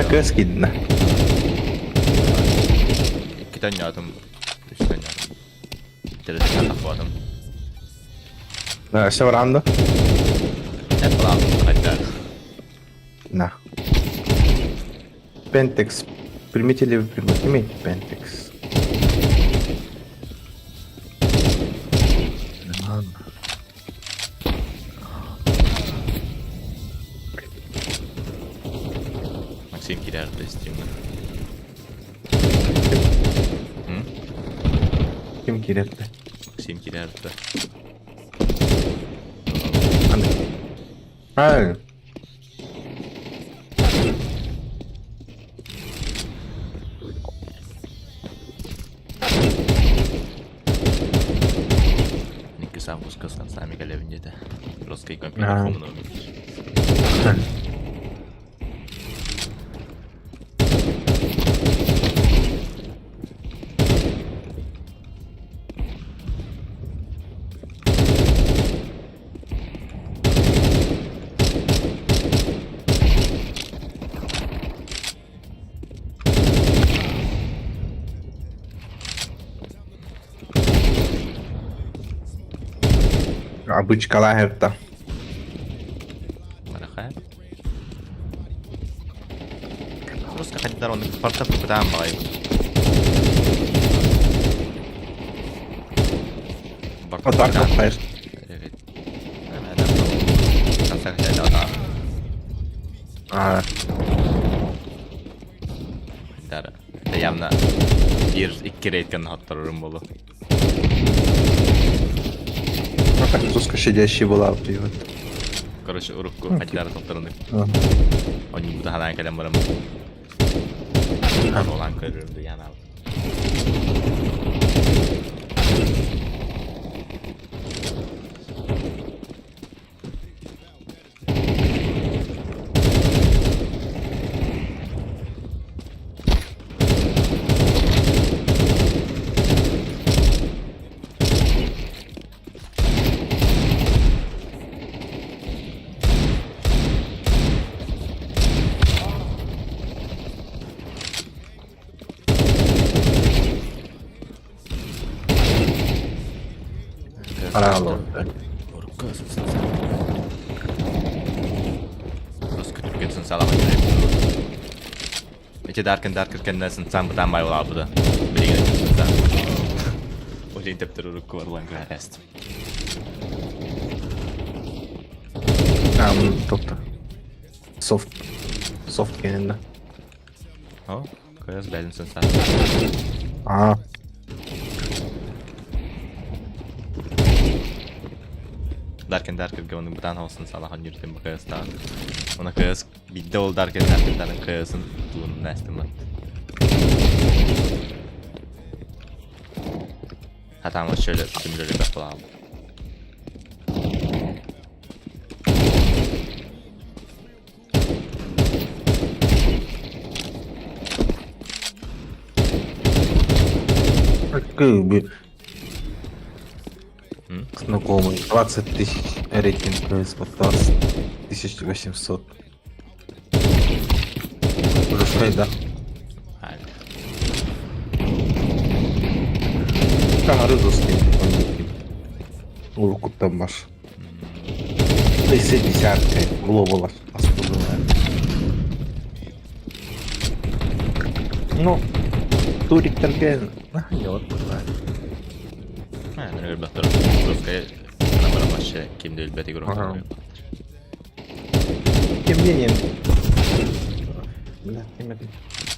Көс киирдэ. Иккитэ анньаатым, үстэ анньаатым. Телефон тахпатым. Өссө бараан да? Эт бараан хайда. На. Пентекс. Примите ли вы примите Пентекс? Ладно. Максим киирэр стримҥа. Ким киирэр Максим киирэр Ай. Иккис августка сами кэлэбин диэтэ. Русский компьютер хомунуом. Обычкалаах эбит. Марахай. Просто хайдар он порта попытаем балай. Подарков, конечно. А. Явно биир икки рейдкэн хотторорум буолуо. Жестко щадящий была привет. Короче, урукку хаддары тохторуну. Онньу бу ханаан кэлэн барам. Олан көрөрүм дыян ал. Араало. Урукку Просто салама Эти Даркен Даркер кэннэ сынцаан бытаан байылаабыта. Билигин сынцаан. Олин тептер урукку барылан күһэрэст. Там тобто. Софт. Софт кэннэ. О, көс бэлин сынцаан. А. Даркен Даркерге оның бытаан хосын салахан жүртен бакайыстаан. Она көс бидде ол Даркен Даркердарын көсын туун нэстим бат. Хатаама шөлө түмүлөрү бэх булаабы. Какой знакомый. 20 тысяч рейтинг 20 800. Уже да. Таҥары Уруккуттан бар. Өссө десятка глобалар Ну, туриктарга наһаа Өлбөхтөр. Русская вообще ким да өлбөт игрок. Тем не менее. Бля,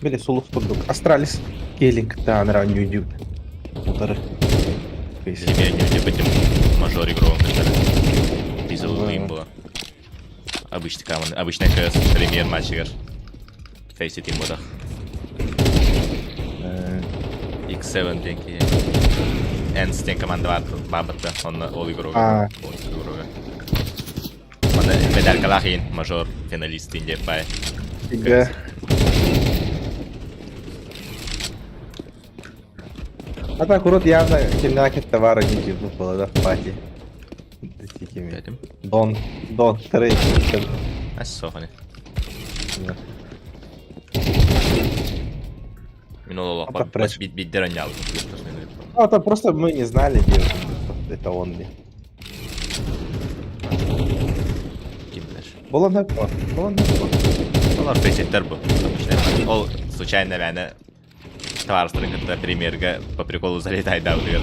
Били сулус курдук. Астралис Келинг та нра ньюдю. Утары. Себе не бетим мажор игрок. Безумно было. Обычный команда, обычная КС премьер матчыгар. Фейси тим бодах. X7 денки. Энс ден команда бар бабытта. Онна ол игрок. Ол игрок. Онна медалькалахин мажор финалист инде пай. Да. А так урут явно кимнәке товары не было, да, в пати. Дон, Дон, трей. Ас соханы. Мин ол Это олохпор пресс. биирдэр онньообутум. Ну, это просто мы не знали, где это он ли. Ким билэр. Было такое, было такое. Олор фейситтер бу. Ол случайно мээнэ табаарыстарын кытта премьерга по приколу залетайдаабытыгар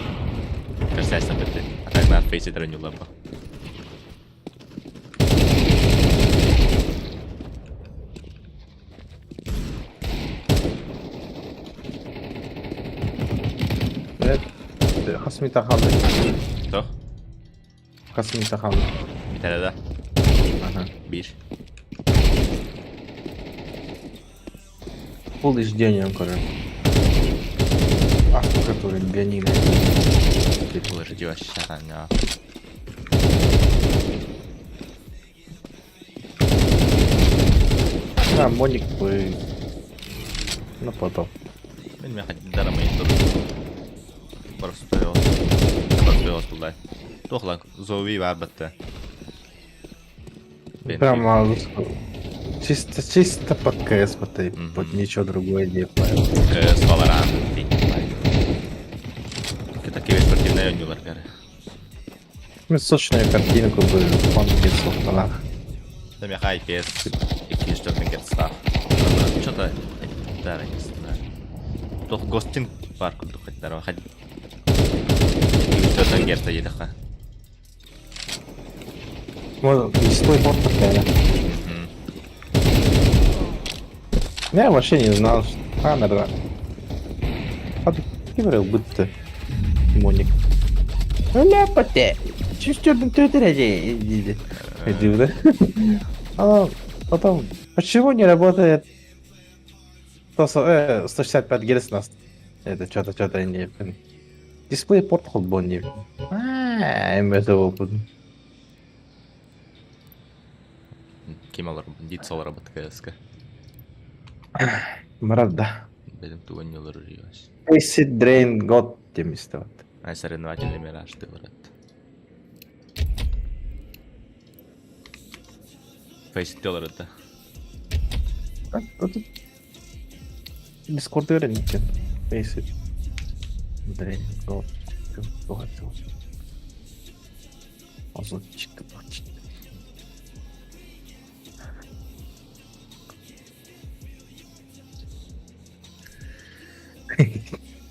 көрсөөстөн бүттэ. А так на фейситтер онньуулар бу. Хас мита хаалла? Туох? Хас мита хаалла? Бүтэрэ да? Ага. Биир. Пол иждением, короче. Ах, который бионина. Уларыдьы вообще А, Моник бы... Ну, потом. Мин миэхэ дарамай тут. Просто Просто Туох лан зови баар батта. Прям а, чисто, чисто под КС, под, под ничего другое не понял. КС Valorant. Такие спортивные оонньуулар Ну, сочную картинку бы фонки софталах. Да миэхэ IPS 204 герцтаах. Что-то да, не знаю. Туох гостинг баар курдук хайдара. 204 герца диэтэххэ. Может, дисплей порт такая. Я вообще не знал, что... А, наверное. А ты говорил, будто Моник. Ляпоте! Чувствую, да? А потом, почему не работает 165 Гц нас? Это что-то, что-то не... Дисплей порт холбон не. А, это опыт. Ким олор дит олоро КСК. Марат, да. Бэдим туган олорор юас. Acid Drain God демисте вот. Ай соревновательный мираж ты брат. Фейсит олорор да. Дискорд öğreneceğim. Acid Drain God. God. Azı çıktı bak çıktı.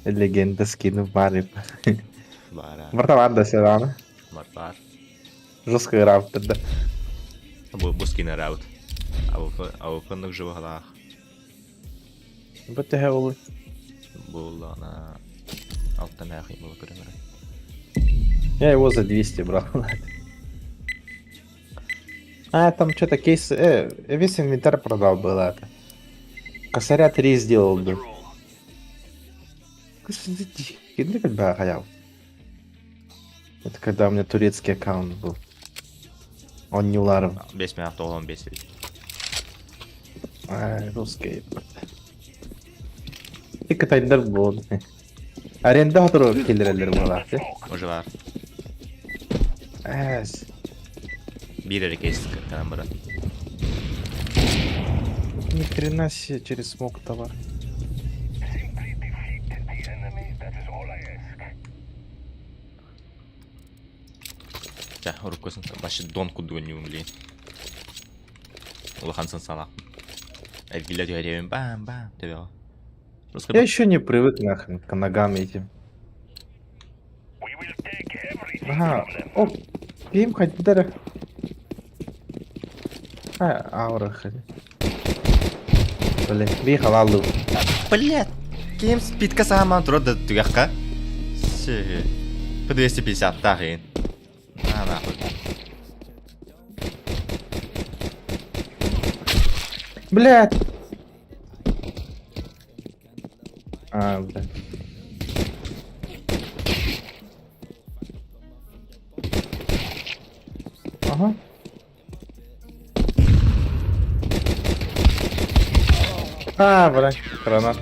Легенда скину Мари. Бара. Братан, да сюда. Мартар. Жестко раптор, да. Бу бу скин раут. АВП-нык живоглах. Бу төһө ол Буоллаҕына алта мээхий буола көрүҥэр. Я его за 200 брал. А, там что-то кейс... весь инвентарь продал было это. Косаря 3 сделал бы. Это когда у меня турецкий аккаунт был. Он не Уларов. Бес мэ тоҕон бес эбит. А, русский. Икки был. Аренда киллерелер буолар. Уже бар. Эс. Биир эрэ кейс кыттан баран. Ни хрена себе через смог товар. Чэ, уруккусын вообще дон курдук ньюм билигин. Улахан сансалаах. Эргиллэ түһэриэбин бам-бам төбөҕө. Просто Я еще не привык нахрен к ногам этим. Ага. Оп. Им хоть даже. А, аура хоть. Блин, би халалу. Блядь! Ким спидка саамаан турар да түгэххэ. Си. П250-таах иин. На нахуй. Блядь! А, блядь. Ага. А, блядь, гранат.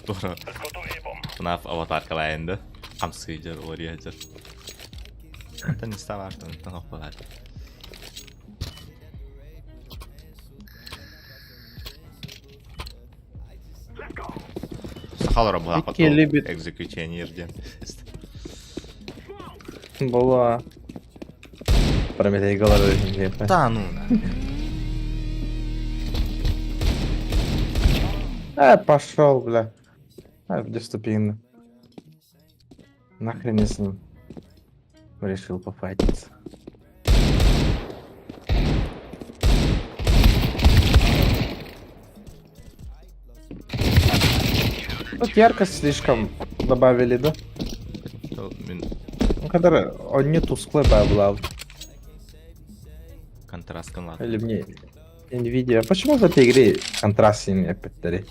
Тура. Фнаф аватаркалайын да. Хамсыйдыр, уларыйдыр. Онтон истабаартан, онтон оппалар. Сахалара буһааппат Икки любит. Экзекьюционер диэн. Была. Прометей головой. Да ну. Пошел, бля. А, где ступин? Нахрен я с ним решил пофайтиться. Тут яркость слишком добавили, да? Ну, когда он не тусклый был. Контраст канал. Или мне Nvidia. Почему в этой игре контраст сильный опять-таки?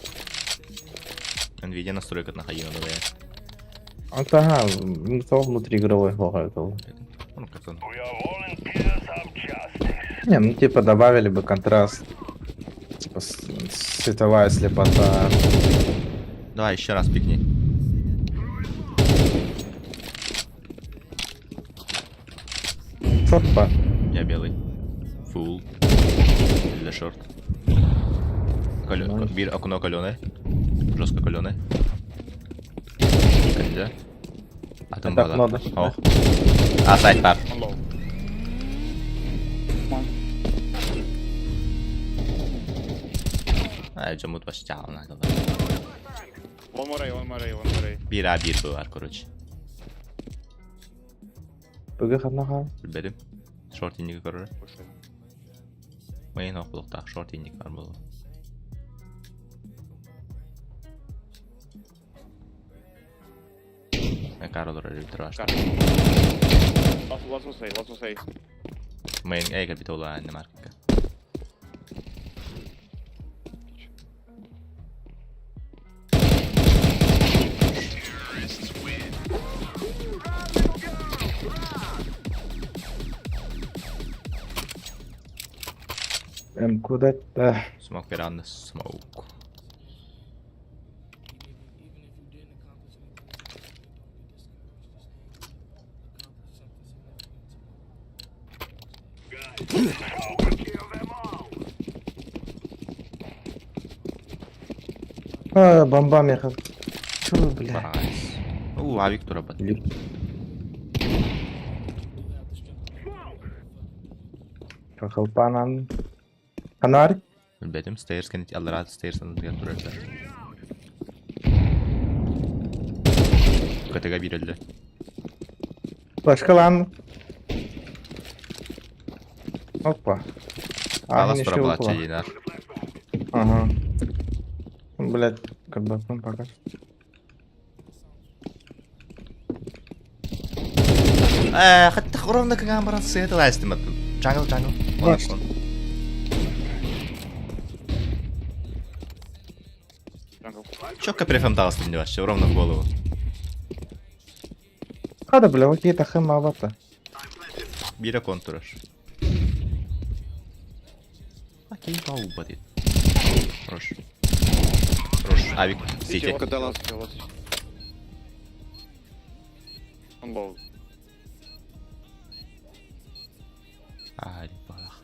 Nvidia настройка находила давай. Ага, ну то внутриигровой был. Ну как он? Не, ну типа добавили бы контраст. Типа световая слепота. Давай еще раз пикни. Шорт па. Я белый. Фул. Для шорт. Калё... Бир окно каленое. Жестко каленое. Нельзя. А там Это окно, да? Ох. А, сайт пап. А, жомут башчаална. One more A, one more A, one more A. Бир А, бир Б бар, короче. Бүгүн ханна хаал? Билбэтим. Шорт инники көрөр. Мейн окулуктаах шорт инник бар буолуо. Кар олорор эбит Car. Last, last was A, last was A. Мейн эй кэлбит ула маркка. Куда-то. Smoke around the smoke. А, бомба меха. Чё, бля? Nice. У, авик турабат. Халпанан. Ханар? Билбэтим, stairs кэннит аллараа stairs анныгар турар Көтөгө биир өлдө. Флешкалан. Опа. А, Алас не тура щелкнуло. булааччы диинар. Ага. Блять, как бы, ну, пока. Э, хатта ровно кыгаан баран сыата лаастым Jungle, jungle. Баш. Jungle. Четко префем таҕыстым не вообще, ровно в голову. Хада, бля, окей, тахым авата. Бире контураш. Окей, вау, бадит. Хорош. Хорош. Авик, сити. Last, last, last. One low. Ай, бах.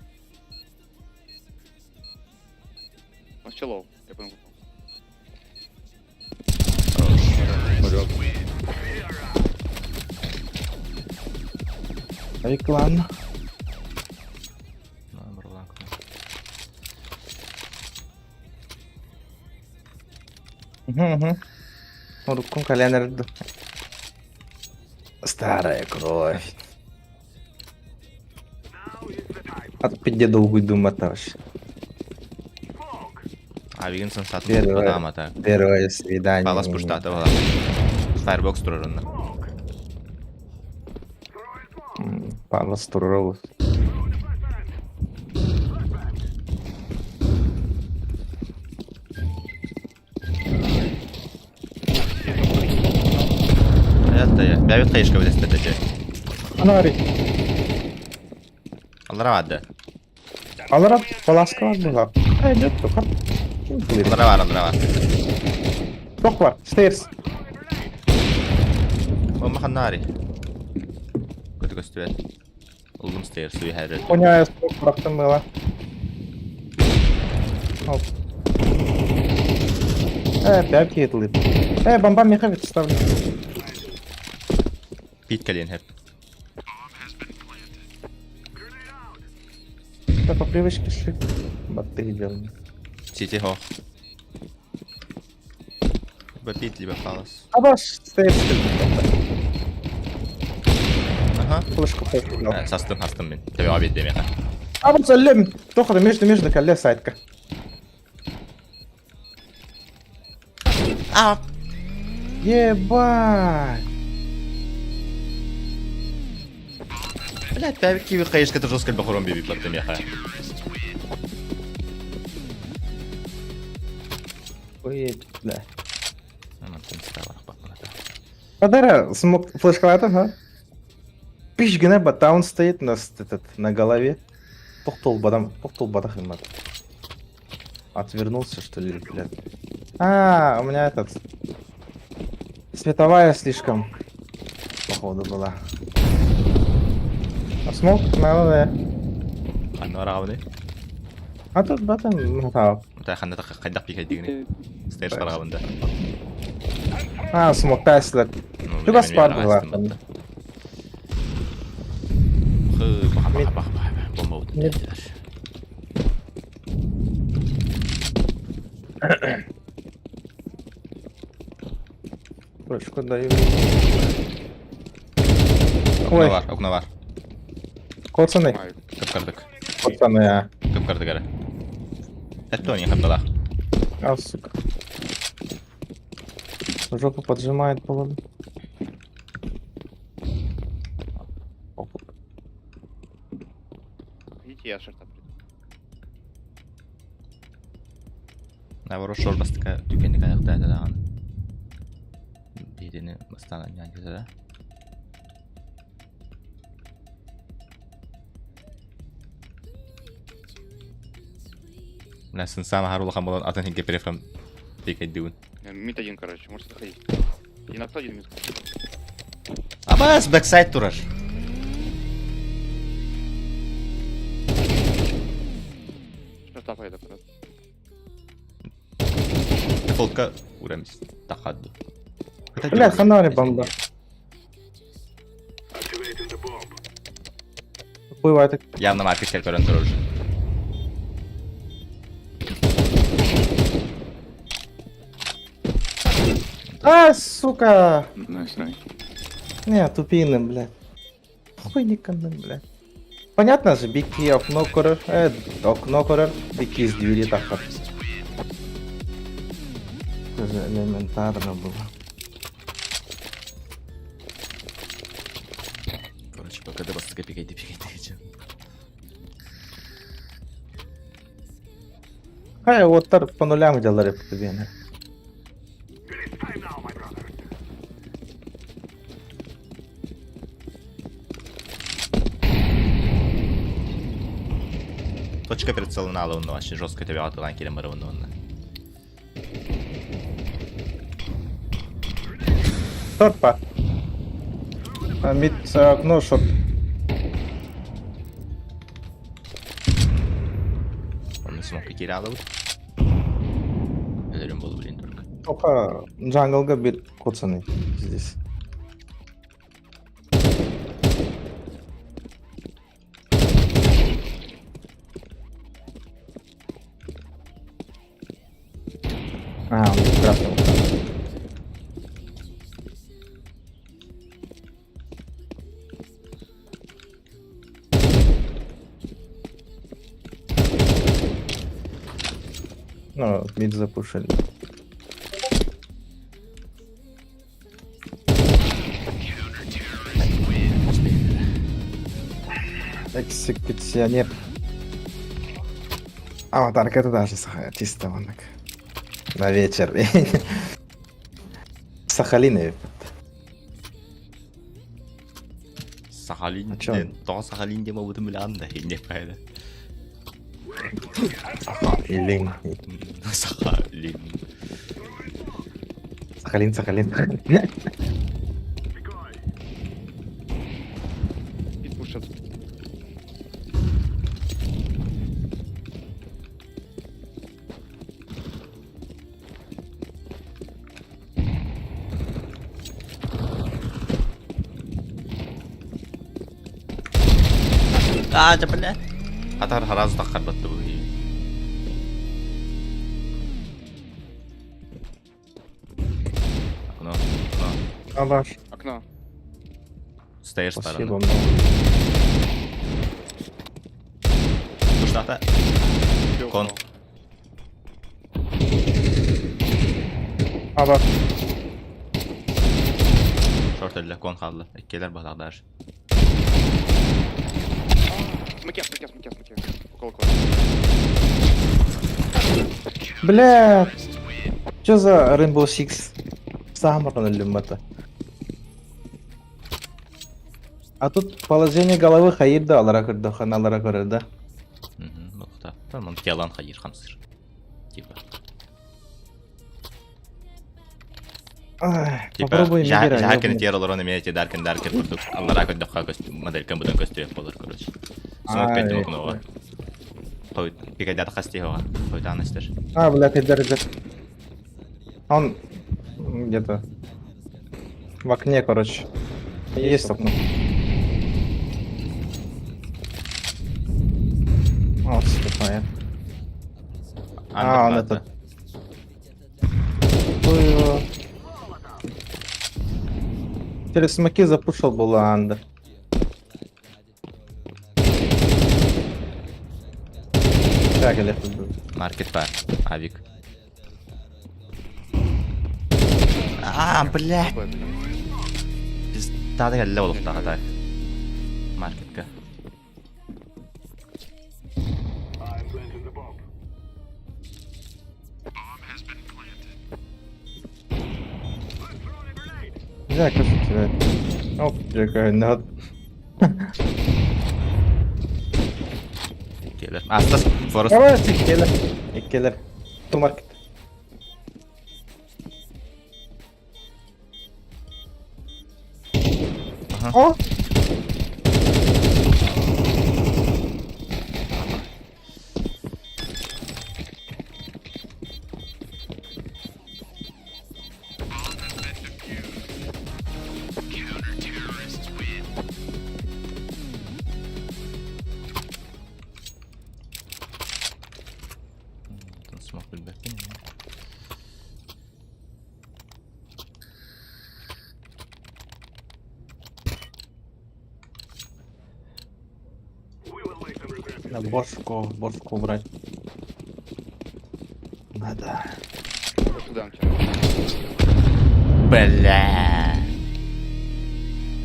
Он still low. Я понял. Хорош. Реклам. Угу, угу. Рукун календар. Старая кровь. А пизде долгую думать вообще. Авигин сансатын Первое. кутпатаама так. Первое свидание. Палас пуштата бала. Firebox турарынна. Палас тураров. Это я. Бэбит хайышка билестетече. Анари. Аллара баады. Алара паласка бар була. Ай, нет, тока. Аллара бар, аллара бар. Ток бар, stairs. Ол маханнари. Көтө көстүбэт. Улгум stairs уйхайры. Коня смок бырахтым была. Оп. Пятки этылыт. Бомба меха ставлю. Пит кэлиэн хэп. Да по привычке шли. Баты делаем. Сити хо. Либо пит, либо палас. Абаш, стоит. Ага. Флешку поиграл. Састым, хастым мин. Тебе обед демеха. А вот залем. Тоха, между между колес сайтка. А! Ебать! Блядь, киви хаешка жестко бахуром биби платтемеха. Ой, бля. Падара, смог флешкалата, ха? Пиш гына батаун стоит на, этот, на голове. Тохтол бадам, тохтол бадах им Отвернулся, что ли, блядь. А, у меня этот... Световая слишком, походу, была. А смог, надо, да. Ханна равны. А тут батан, ну, так. Та ханна так хайдах пикайдигини. Стейдж карагабында. А, смог тайслер. Чугас пар была. Бомба Нет. Флешку даю. Окно бар, окно бар. Коцаны. Кыпкырдык. Коцаны, а. Кыпкырдык эрэ. Это не хаппалах. А, сука. Жопу поджимает, походу. Идите, я шорта приду. Наоборот, шор бастыка түкенник аяқта даҕаны. Биирини бастаан анньаан да. Мына сынсаама хар улахан болон атын хинке перефрам тейкайдыбын. Мид один, короче, можете заходить. Один окно, один мид. Абас, бэксайд турар. Шорта пойду, аккуратно. Дефолтка урамис тахадду. Бля, хана бомба. Бывает. Явно маркет көрөн турар уже. А, сука! Nice, nice. Не, тупиным, блядь. Хуйником, блядь. Понятно же, бики окно көрөр, окно көрөр, бики из двери тахар. Это же элементарно было. Короче, пока да бастыка пикайте, пикайте. Хай, вот тар по нулям делали по тебе, не. Точка прицела алынды вообще жестко тебе атылан келем бар онда. Шорт па. А, мид окно, шорт. Оны смокка кире алыбыт. Өлөрүм болу блин только. Только джанглга бит коцаны здесь. А, он красный. Ну, мид запушили. Экзекуционер. Аватарка это даже чисто вон так. На вечер. Сахалин. Сахалин. А чё? Тоҕо Сахалин диэн буолбутун билэҕин да, иннек пайда. Илин. Сахалин. Сахалин, Сахалин. Мид пушат. Аа, дьэ бля. Хатар хараас таххарбатты бу. Окно, окно. Алаш. Окно. Стоишь Спасибо стороны. много. Туштата. Убил Кон. одного. Алаш. Шорт өллө, кон хаалла. Иккилэр баһылаах даже. Смоке, смоке, смоке, смоке. Около кого. Бля. Что за Rainbow Six? Самарный это. А тут положение головы хайыр да алара көрдө, ханалара көрөр да. Бухта. Там телан хайыр хамсыр. Типа. Ай, Типа, попробуй мигера. жаһа тиэр олорон эмиэ ти даркин даркин курдук аллараа көрдөххө моделька быдан көстүөх болар, короче. Смок петтим окноға. Той, пикайдата хастиһоға. Тойтаан эстер. А, бля, ты держи. Он где-то в окне, короче. Есть окно. О, сука, А, он этот. Ой, Через смоки запушил была Андер. Так, или Маркет бар. Авик. А, бля. Б, блин. Пизда кэллэ олохтаха так. Маркетка. Да, кажется, Оп, какая надо. Келер. Астас, Форест. Давай, иккилэр. Иккилэр. Ту маркет. Ага. О! Смог билбэппин. На бошку, бошку убрать. Надо. Туда он Бля.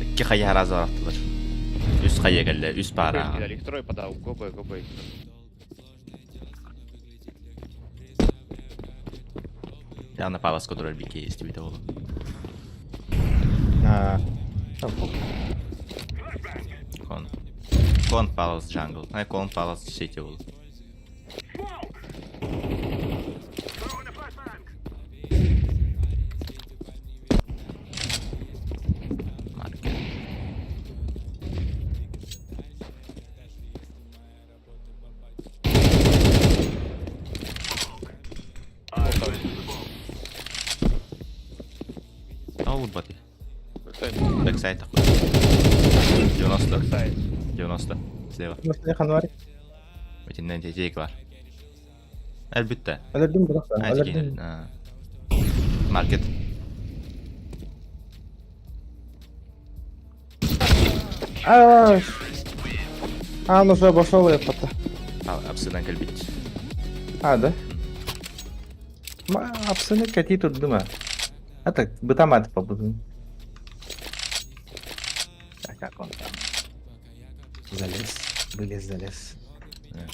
Икки хайа разы барахтылар. Үс хайа кэллэ, үс пара. Кидали, их трое подал. Go B, go B. Явно палас, который бике есть, тебе того. А, а, похуй. Кон. Кон палас jungle. Ай, кон палас сити был. Маркет. Ол бати. Backside. Backside такой. 90. Backside. 90. Слева. Может, не ханвари? Итиннэн тетейк бар. Әлбитте. Өлөрдүм бирок. А, Өлөрдүм. Маркет. А, а, он уже обошел ее потом. А, апсыдан кэлбит. А, да? Ма, апсыны кати тут дыма. А так, бытамат побуду. Так, как он там? Залез, вылез, залез.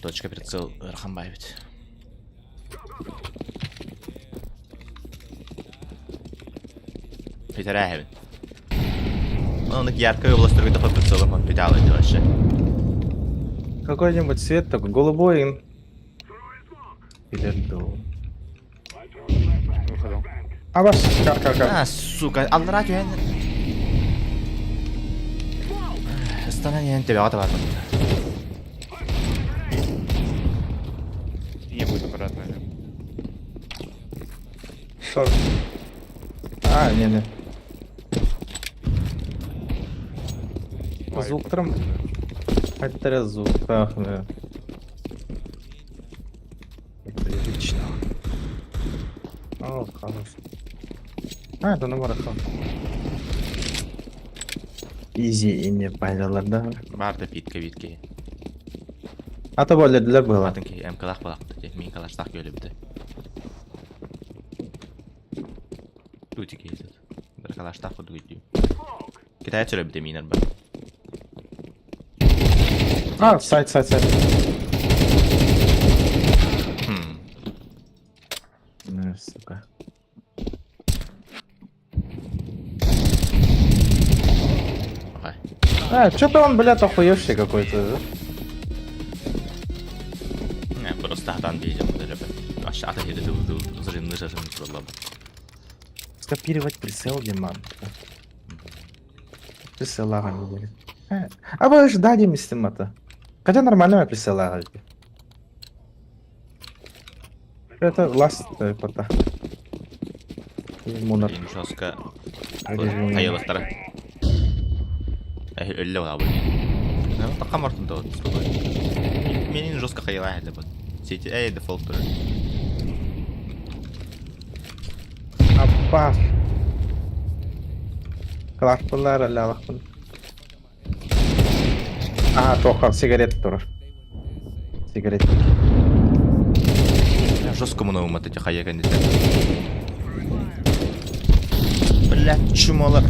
Точка прицел Рахамбаевич. Питерәһебин. Оны яркой областыргы тапа прицелом питалы вообще. Какой-нибудь цвет такой, голубой. Или ду. Выходил. А ваш, кар, кар, кар. А, сука, аллара түһэн. Станан ян тебе ата барбыт. Не будет аккуратно. Шорт. А, не, не. Звук тром. Хайдах звуктаах Отлично. О, хорош. А, это номер Изи и не пайлалар да. Бар да питка витки. А то болледилер было. Атын ки МКлах балакты. Мин калаштах көлөбүтэ. Тутики этот. Бір калаштах кудук идүү. Китаец өлөбүтэ минер бар. А, сайт, сайт, сайт. Хм. Ну, сука. Окей. А, что-то он, блядь, охуевший какой-то. Не, просто хатан дейдем өлөбүт. Аш ата хеде ду ду зрынны жажын туралабы. Скопировать прицел, Диман. Прицел ага, А вы ждали это. Хотя нормально прицел ага. Это last пота. Монар. Жестко. Хайылықтары. Өллі ола бұл. Тақа мартын да Менен жестко хайыла әлі бұл. Сети, әй, дефолт тұр. Аппас. Кларпылар әлі алақпын. А, тоқа, сигарет тұр. Сигарет. Жестко мұны ұмыт эти хайа кәндесі. Бля, чумалар.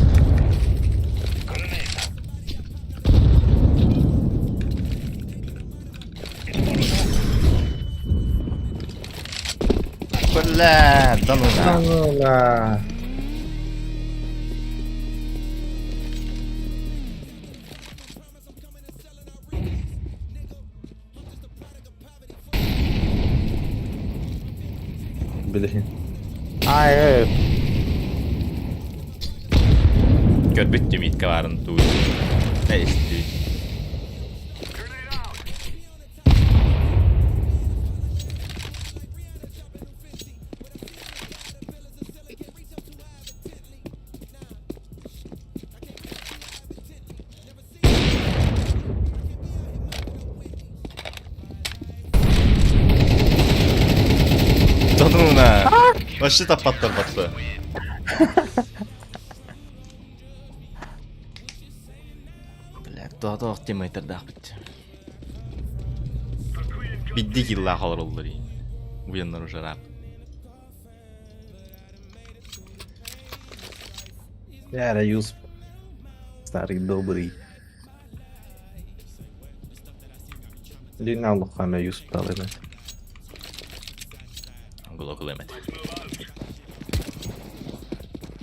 Бля, да ну на. Ну на. Блин. Ай, эй. Көрбүт түмитке барын туу. Эй, исти. Да ну на. Вообще таппаттар батты. Бля, тоқ темайтырдаах бит. Бидди килла халар оллар Буяннар уже рап. Я юз. Старый добрый. Лина лухана юз дал Глок лемет.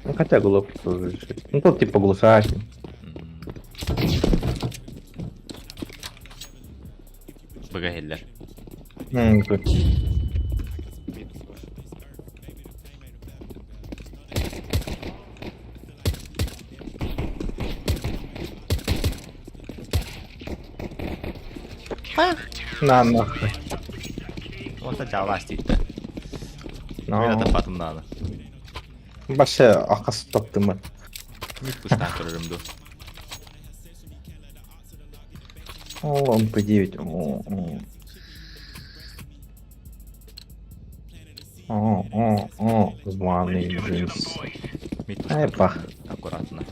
Ну хотя глок тоже. Ну тот типа глушак. Бага хеллер. Мид. На нахуй. Онта жаалас дейді. Но. Мен таппатым наны. Вообще акасы таптым. Мид пуштан көрөрүмдү. О, МП9. О, о. О, о, о, званый джинс. Мид Ай, пуштан. пах. Аккуратно.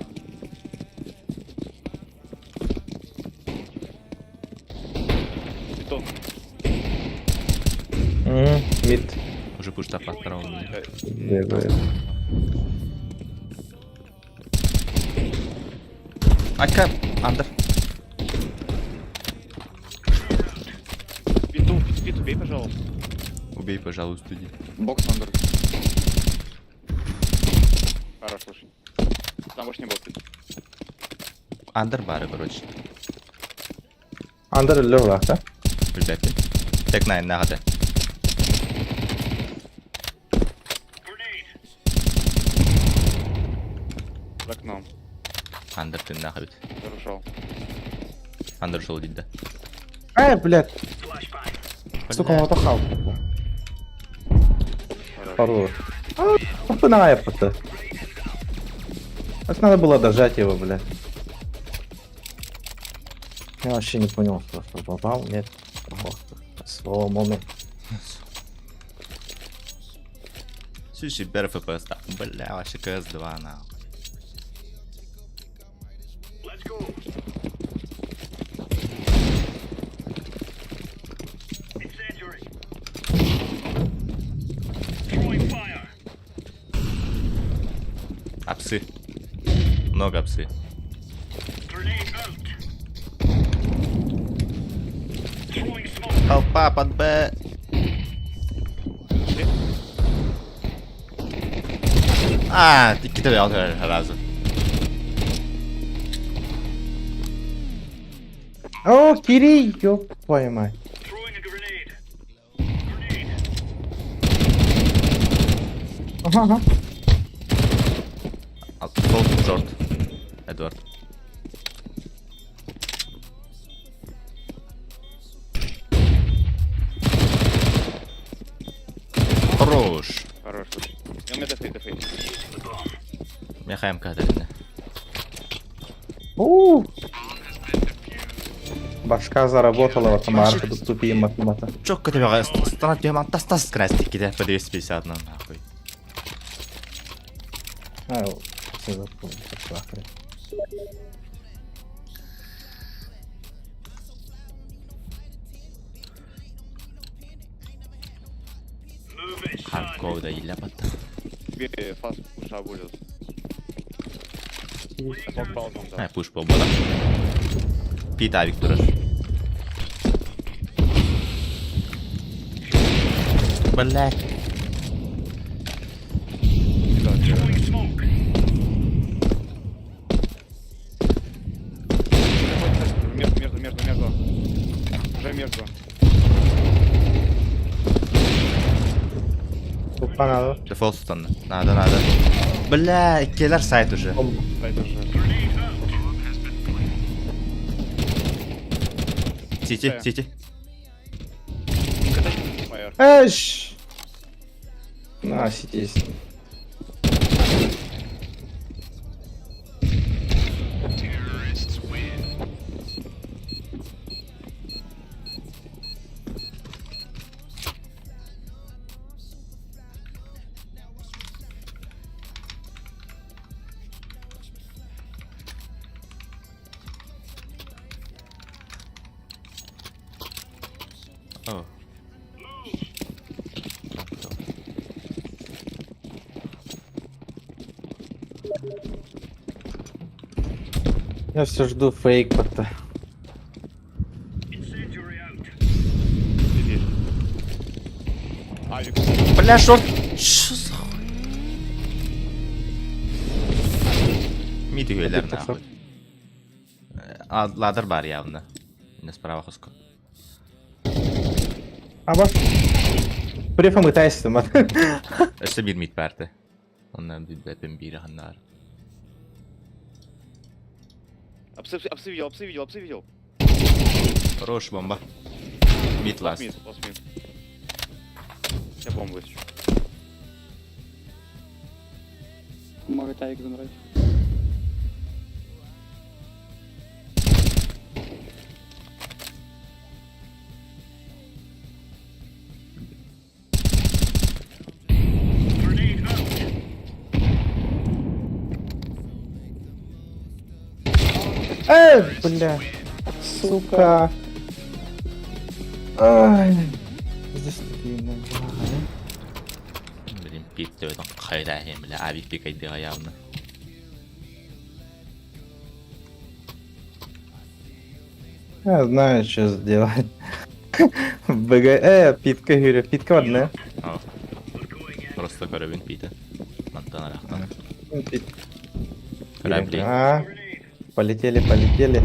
Бетон. Мид. Уже пуш таппаттар ол. Бегает. Ака, андер. Биту, пит, пит, убей, пожалуйста. Убей, пожалуйста, иди. Бокс андер. Хорош, слушай. Там больше не было пит. Андер бары, короче. Андер лёгла, да? Билбеппин. Тек найн нагады. За окном. Андер тын нахабит. Зарушал. Андер ушел дейді. Ай, блядь. Сука, он отохал. Хорош. Хорош. А, на это. Это надо было дожать его, блядь. Я вообще не понял, что, что попал, нет. Слово момент. Сүүс бэр FPS та. Бля, вообще CS2 нахуй. Апсы. Много апсы. Толпа под Б. А, иккитэ сразу. О, Кирилл, ёб твою мать. Ага, ага. Сол short. Эдвард. Хорош. Хорош. У меня дефейт, дефейт. Мехаем кадрина. У. Башка заработала, вот там арка тут тупее мата. Чокко тебе станат тебе тас тас красить киде по 250 на нахуй. А, все запомнил, нахрен. Хардкор да иля батта. Тебе fast push будет. Смог паузу дал. Ай, пуш побода. Пит авик турар. Блять. Между, между, между, между. Уже между. Тупа надо. Дефолт станна. Надо, надо. Бля, келер сайт уже. Сайт уже. Сити, сити. Фаер. Эш! На, сидись. О. Я все жду фейк под Сидишь. Авик. Бля, short. Что за хуй? Мид үһүлэр нахуй. Ladder бар явно. Не справа хоско. Аба. Префа мытайся, мат. Өссө биир мид баарты. Онна билбэппин биир ханнаар. Апсы, апсы видел, апсы видел, апсы видел. Хорош бомба. Mid last. Mid, last mid. Я бомбу ищу. Может авик забрать. Эй, бля. Сука. Ай. Здесь такие нормальные. Блин, пит төбөтүн хайда бля, авик пикайдыга явно. Я знаю, что сделать. БГ... Питка, говорю, питка одна. О. Просто көрөбүн пита. Мантан арахтан. Пит. Корабли. А, полетели, полетели.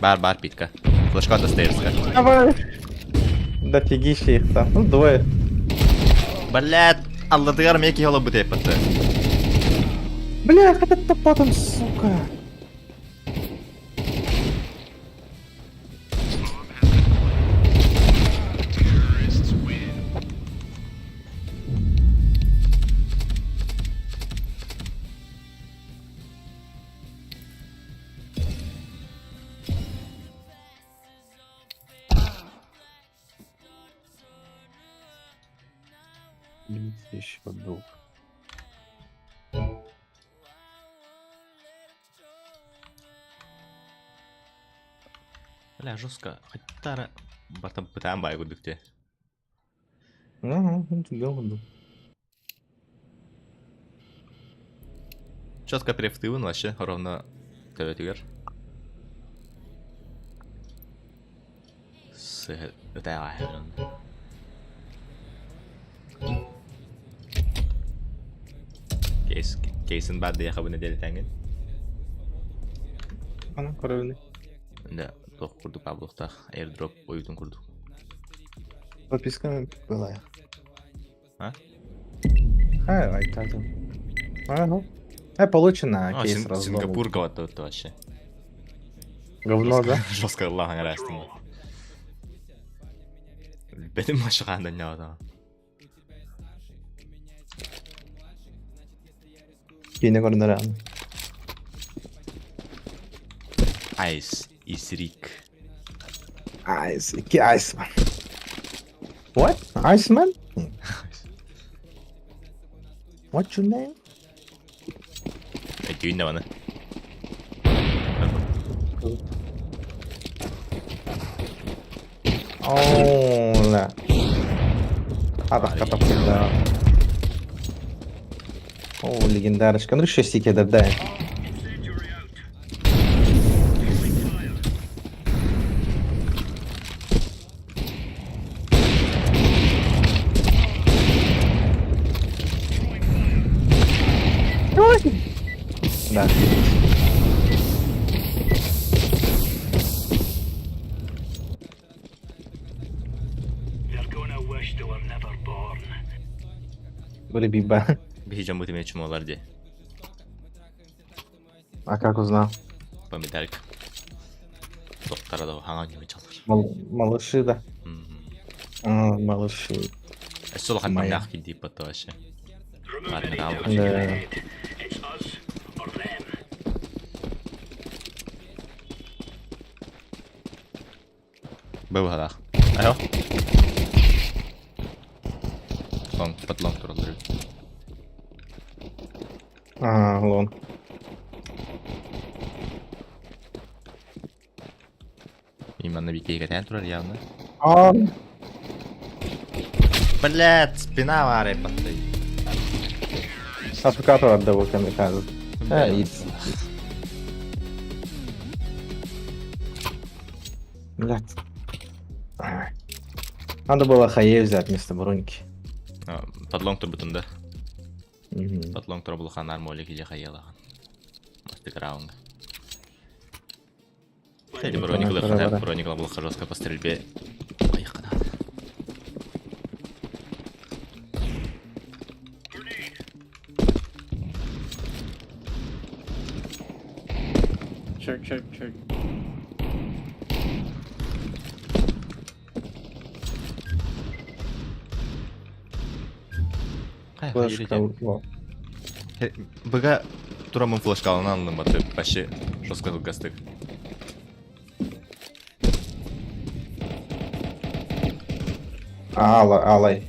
Бар, бар, питка. Флешка стейрска. Давай. Дофигища их там. Ну, двое. Блядь, алладыгар меки холо бутей патты. Бля, этот потом, сука. Еще двух. Бля, жестко. Хаттара бартан пытаан баай курдук те. Ага, курдук. Четко префтыбын вообще ровно төбөтүгэр. Сыһы ытааҕа Кейс, кейсин баар диэхэ бу нэдиэлэтэҥҥин. Аны көрөбүн. Да, туох курдук баабылыктаах airdrop ойуутун курдук. Подписка была. А? Хай, айтатын. Ага. Э, получено, А, кейс Син- разломан. Сингапур это вообще. Говно, да? Жестко Аллах нравится. Бетим машыгаанда не да. Киинэ көрүнэр Айс Исрик. Айс, икки Айсман. What? Iceman? What's your name? Түүн даҕаны. Оо, да. Атахха тапсырда. О, легендарочка. Ну, еще сики да. Да. Биба. Биһи дьоммут эмиэ чумалар дии. А как узнал? Помидорка. Доктора да хаҥа ньуучалар. Малыши, да. А, малыши. Өссө улахан Моя. таҥнаах киирдииппит вообще. Да. Быбыһалаах. Айо. Лонг, под лонг тураллар. А, лон. Именно бикейге тән турар явно. А, Блядь, спина варай патты. Африкатор отдавал камикадзе. Э, иц. Блядь. Надо было хае взять вместо броньки. Под лонг турбутун да. Мгм. Под лонг турбулахан нормально киже хаялахан. Мастик раунд. Кстати, броник Бара, бара. броник был жестко по стрельбе. Поехали. Check, check, check. Флешка. Во. Быга турамын флешкалынан алным баты вообще жестко гастык. Ала, алай.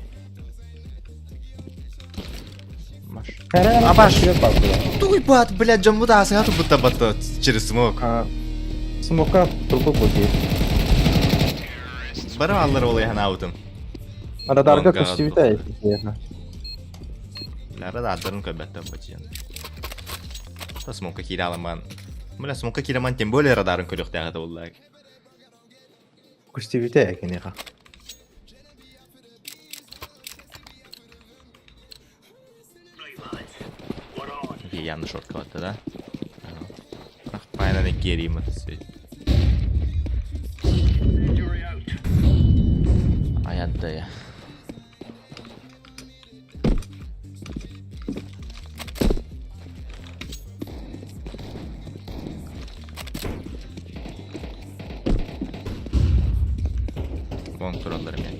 Маш. Абаш. Туй бат, блядь, жамбуда асыга будто бат через смок. Смока трупы пути. Бара аллар олай ханаутым. Радарга Лонга көстүбүтэ. Лара да адарын көбәттен бачыян. Та смока кираламан. Бля, смока кираман тем более радарын көрөктәгә буллар. Көстүбүтэ киниха. Явно шортка да? Ах, пайна керим это все. Аянтая. Вон тураллар мен.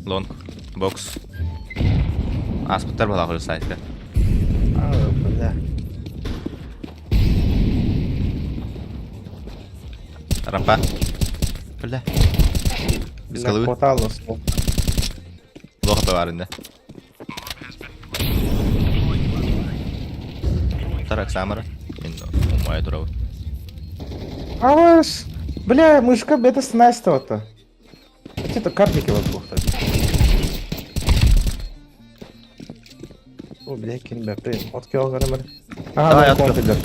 Лонг. Бокс. Аспыттар бала көрө сайтка. А, бля. Рампа. Бля. Без Бля, головы. хватало. Плохо поварен, да? Тарак Самара. Умай дурак. Аваш! Бля, мышка это с 17-го-то. Это картики вокруг так. О, бля, кин бәпте. От кел гарамар. Ага, Давай, да, открыл. компьютер.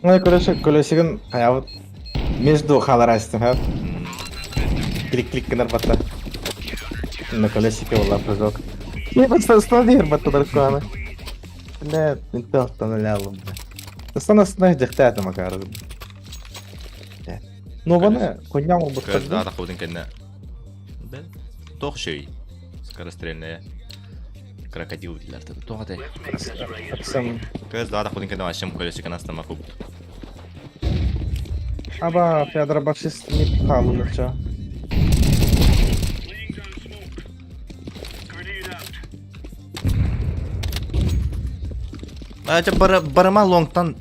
Ну, короче, колесигин хаябыт между халарастым, ха. Клик-клик гынар батта. На колесике была прыжок. Не, просто останови батта даркуана. Бля, интелтан лялым, бля. Астана астана дьэхтээтэ Макар. Бля. Ну, вона коня Кыз обыттарды. да тахудын кэннэ. Бэл. Тох шөй. Скорострельная. Крокодил дииллэр туох этэй? Аксам. Кыз да тахудын кэннэ вообще колесико настама кубут. Аба, Федор башист не пхалу чо. А это барыма лонгтан.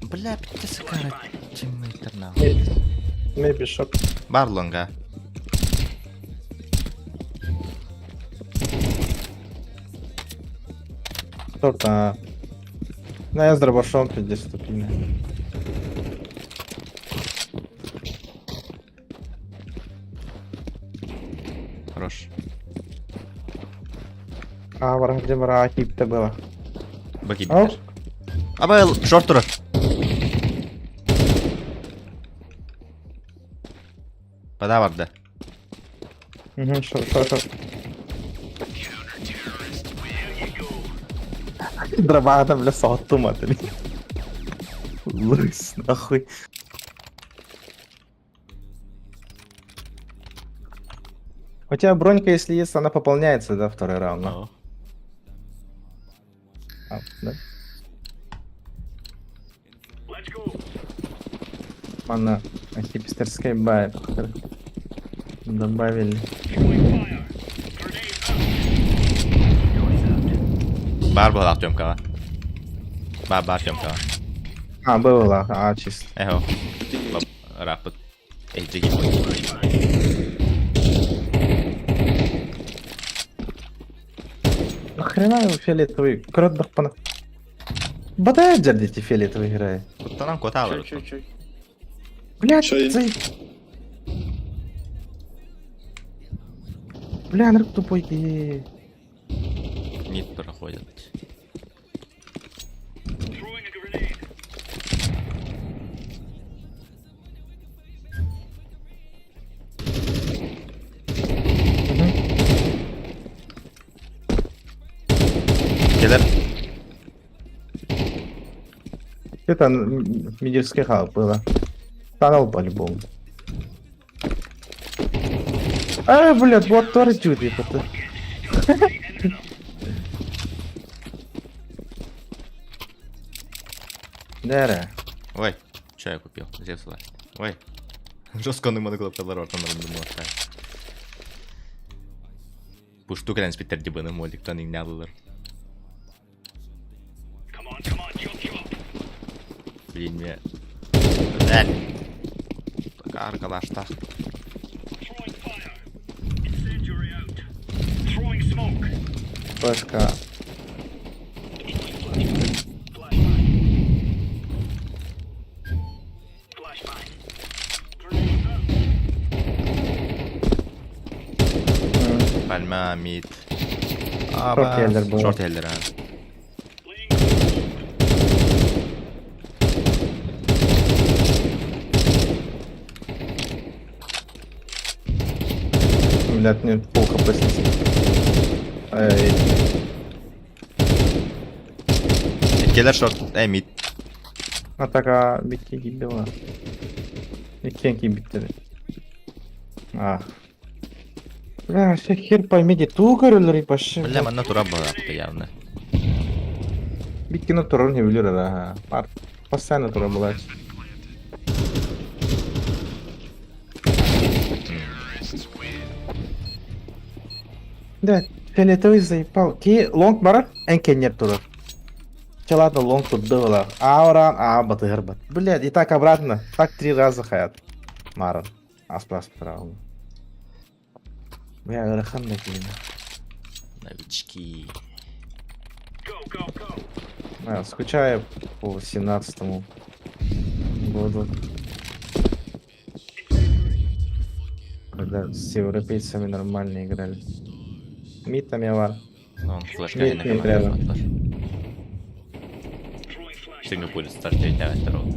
Бля, питте сыкара. Чиммейтер нахуй. Maybe шок. Бар лонга. Торта. Ну, я с дробашом пиздец тупиный. Хорош. А, враг, где враг, хип-то было. Баки Оп. битер. Аба шорт турар. Бада барда. Угу, шо, шо, шо. Дробата, бля, соттум атали. Лыс, нахуй. У тебя бронька, если есть, она пополняется, да, второй раунд? Ну. А, да? Она хипстерская бай. Добавили. Бар буолаах Тёмкаҕа. Бар бар Тёмкаҕа. А, было, а, чисто. Эхо. Раппыт. Эйджи Нахрена его фиолетовый? Крот пана. Бадай дядя фиолетовый играет. Куттанан куотаалар. Чой, чой, чой. Блядь, Чё я? цей... Бля, нарк тупой. Е. Мид проходит. Мгм. Кэлэр. Это медицинский хаб было. Канал по-любому. А, блядь, вот тоже чуть это. Дара. Ой, что я купил? Зевсла. Ой. Жестко моноклопкалар ортан думал. Пушту кэлэн спиттер дибыны моликтан иҥнялылар. Блин, мне... Блядь. Аркалаштах. Флешка. Пальма, мид. Шорт еллер был. Шорт еллер, а. Блядь, мне пол хп снесли. Эй, Келер шорт, эй, мид. Атака бикки киирдэ Иккиэн киирбиттэр. А. Бля, вообще хер пойми, где туу көрөлөр вообще. Бля, манна тура была явно. Биккини турар не билер ага. Постоянно тура была. Да, фиолетовый заебал. Ки лонг барар, эн кеннер турар. Че ладно, лонг турдыла. А оран, а батыгар бат. Блядь, и так обратно. Так три раза хаят. Маран. Аспас правильно. Бля, ыарахан да киһи. Новички. А, скучаю по 17 году. Когда с европейцами нормально играли. Мид там я var. Он флешка Нет, нет, рядом. Сингапурец старт второго.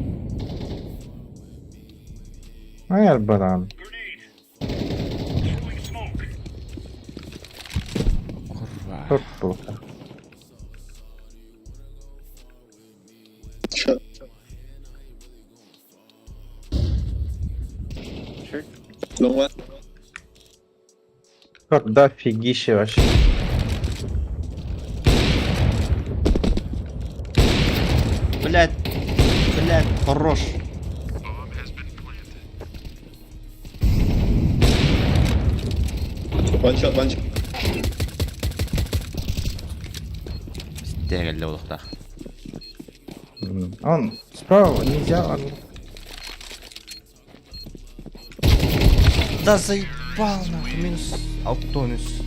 А я баран. Курва. Торт плохо. Short. Short. Long one. Как дофигища вообще. Блять. Блять, хорош. One shot, one shot. Тегелле олохтах. Он справа нельзя. Он... Да заебал нахуй, минус Алтонис.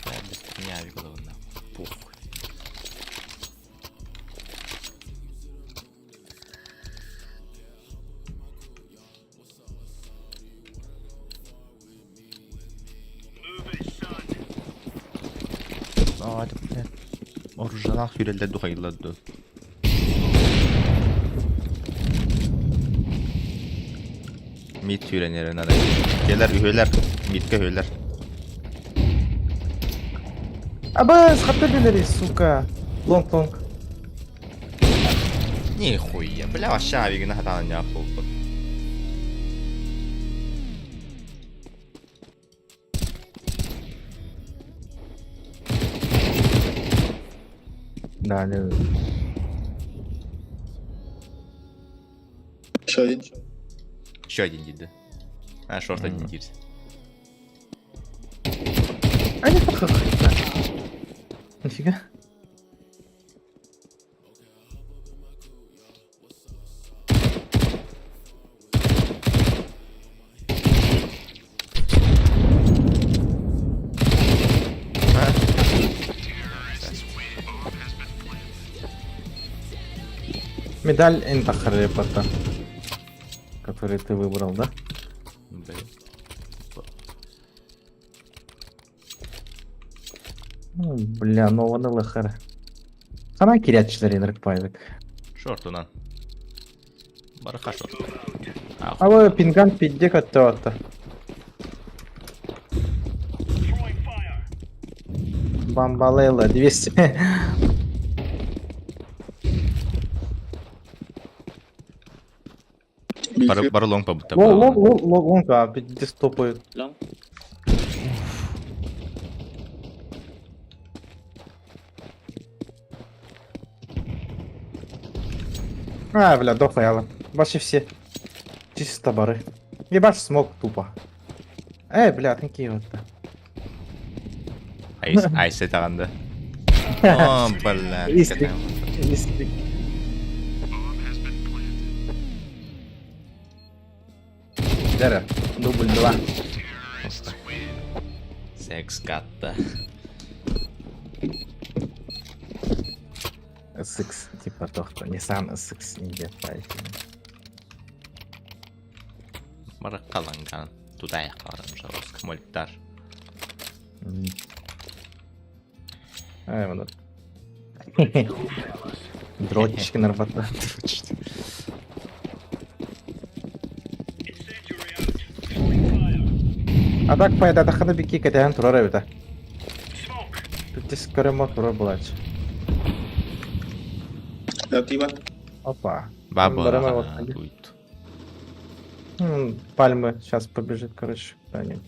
Бля, без меня голову нахуй. Похуй. А, это, блядь. Оружалах юрелде духайлады. Мид сүүрэнэрин ара. Келер үһүлэр, мидке үһүлэр. Абы, схаппелери, сука. Лонг, лонг. Нихуя, бля, вообще авигина хатана не апулпут. Да, не. Еще один. Еще один диді. А, шорт один кирс. А не похуй. Нифига. Медаль Энтахарепата, который ты выбрал, да? Бля. Ну, бля, нованы лыхар. Сана киряччылар инрик пайдык. Шорт унан. Бараха шорт. А вы пинган пидде каттаватта. Бамбалейла 200. Бар, бар лонг по будто. Лонг, лонг, лонг, лонг, лонг, а пидде стопают. Long. А, бля, дохуяла. Вообще все. Чисто бары. Ебашь смог тупо. Эй, бля, такие вот. Айс, айс этаганда. О, бля. Истик. Истик. Дара, дубль два. Секс катта. SX, типа тохта. Nissan SX не Баракаланган. Туда я карам жауска мольтар. Ай, вот. Дротчики нарвата. А так пайда тахана бики кэтэн турар эбитэ. Тут көрөмө турар булач. LT one. Опа. Баба. Барама вот. Дует. Пальмы сейчас побежит, короче, куда-нибудь.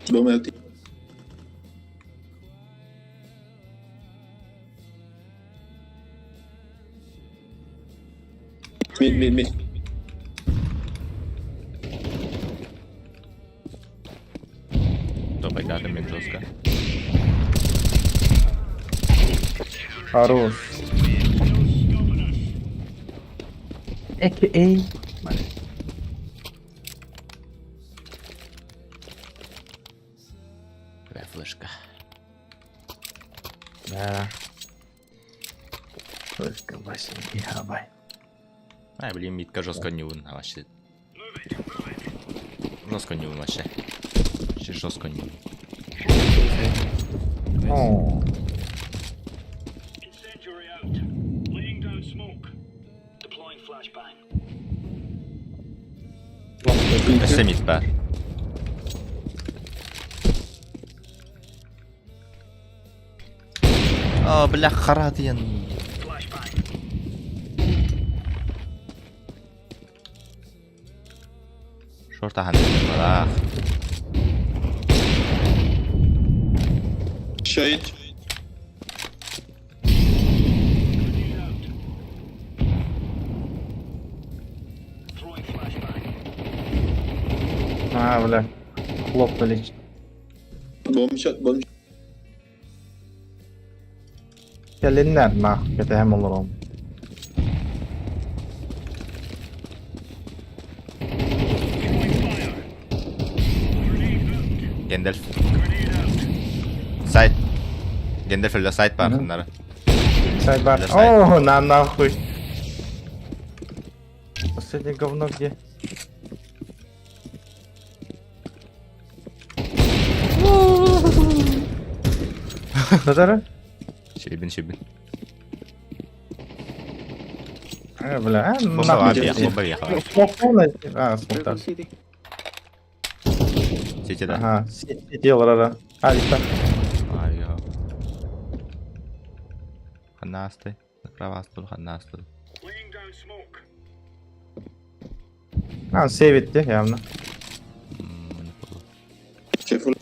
Bomb LT. Mid, mid, mid. Топайдаатым мин жестко. Хорош. AKA. Бля, флешка. Да. Флешка 8 гигабайт. Ай, блин, мидка жестко не а вообще. Жестко не вообще. Вообще жестко не О, Incendiary out. Laying down smoke. Deploying flashbang. Өссө мид баар. О, бля, харатыйан. Flashbang. Шорт ахан балах. Shade. Grenade out. Throwing flashbang. А, бля. Хлопнули. Bomb shot, bomb Кэлиннэр нах, кэтэһэм олором. Throwing fire. Grenade out. Гэндальф. Grenade out. Сайт. Гэндальф өлө сайт баар ханнара. Сайт бар. Бля, сайт. О, на нахуй. Последнее говно где? Назара? Шибин, шибин. А, бля, а, Бомба нахуй. въехала, бомба въехала. Смок полностью? А, смок так. City. Сити, да. Ага, сидел, рара. А, листа. А, я. Ханасты. Направо астыл, ханастыл. Laying down smoke. А, сейвит, явно. Careful.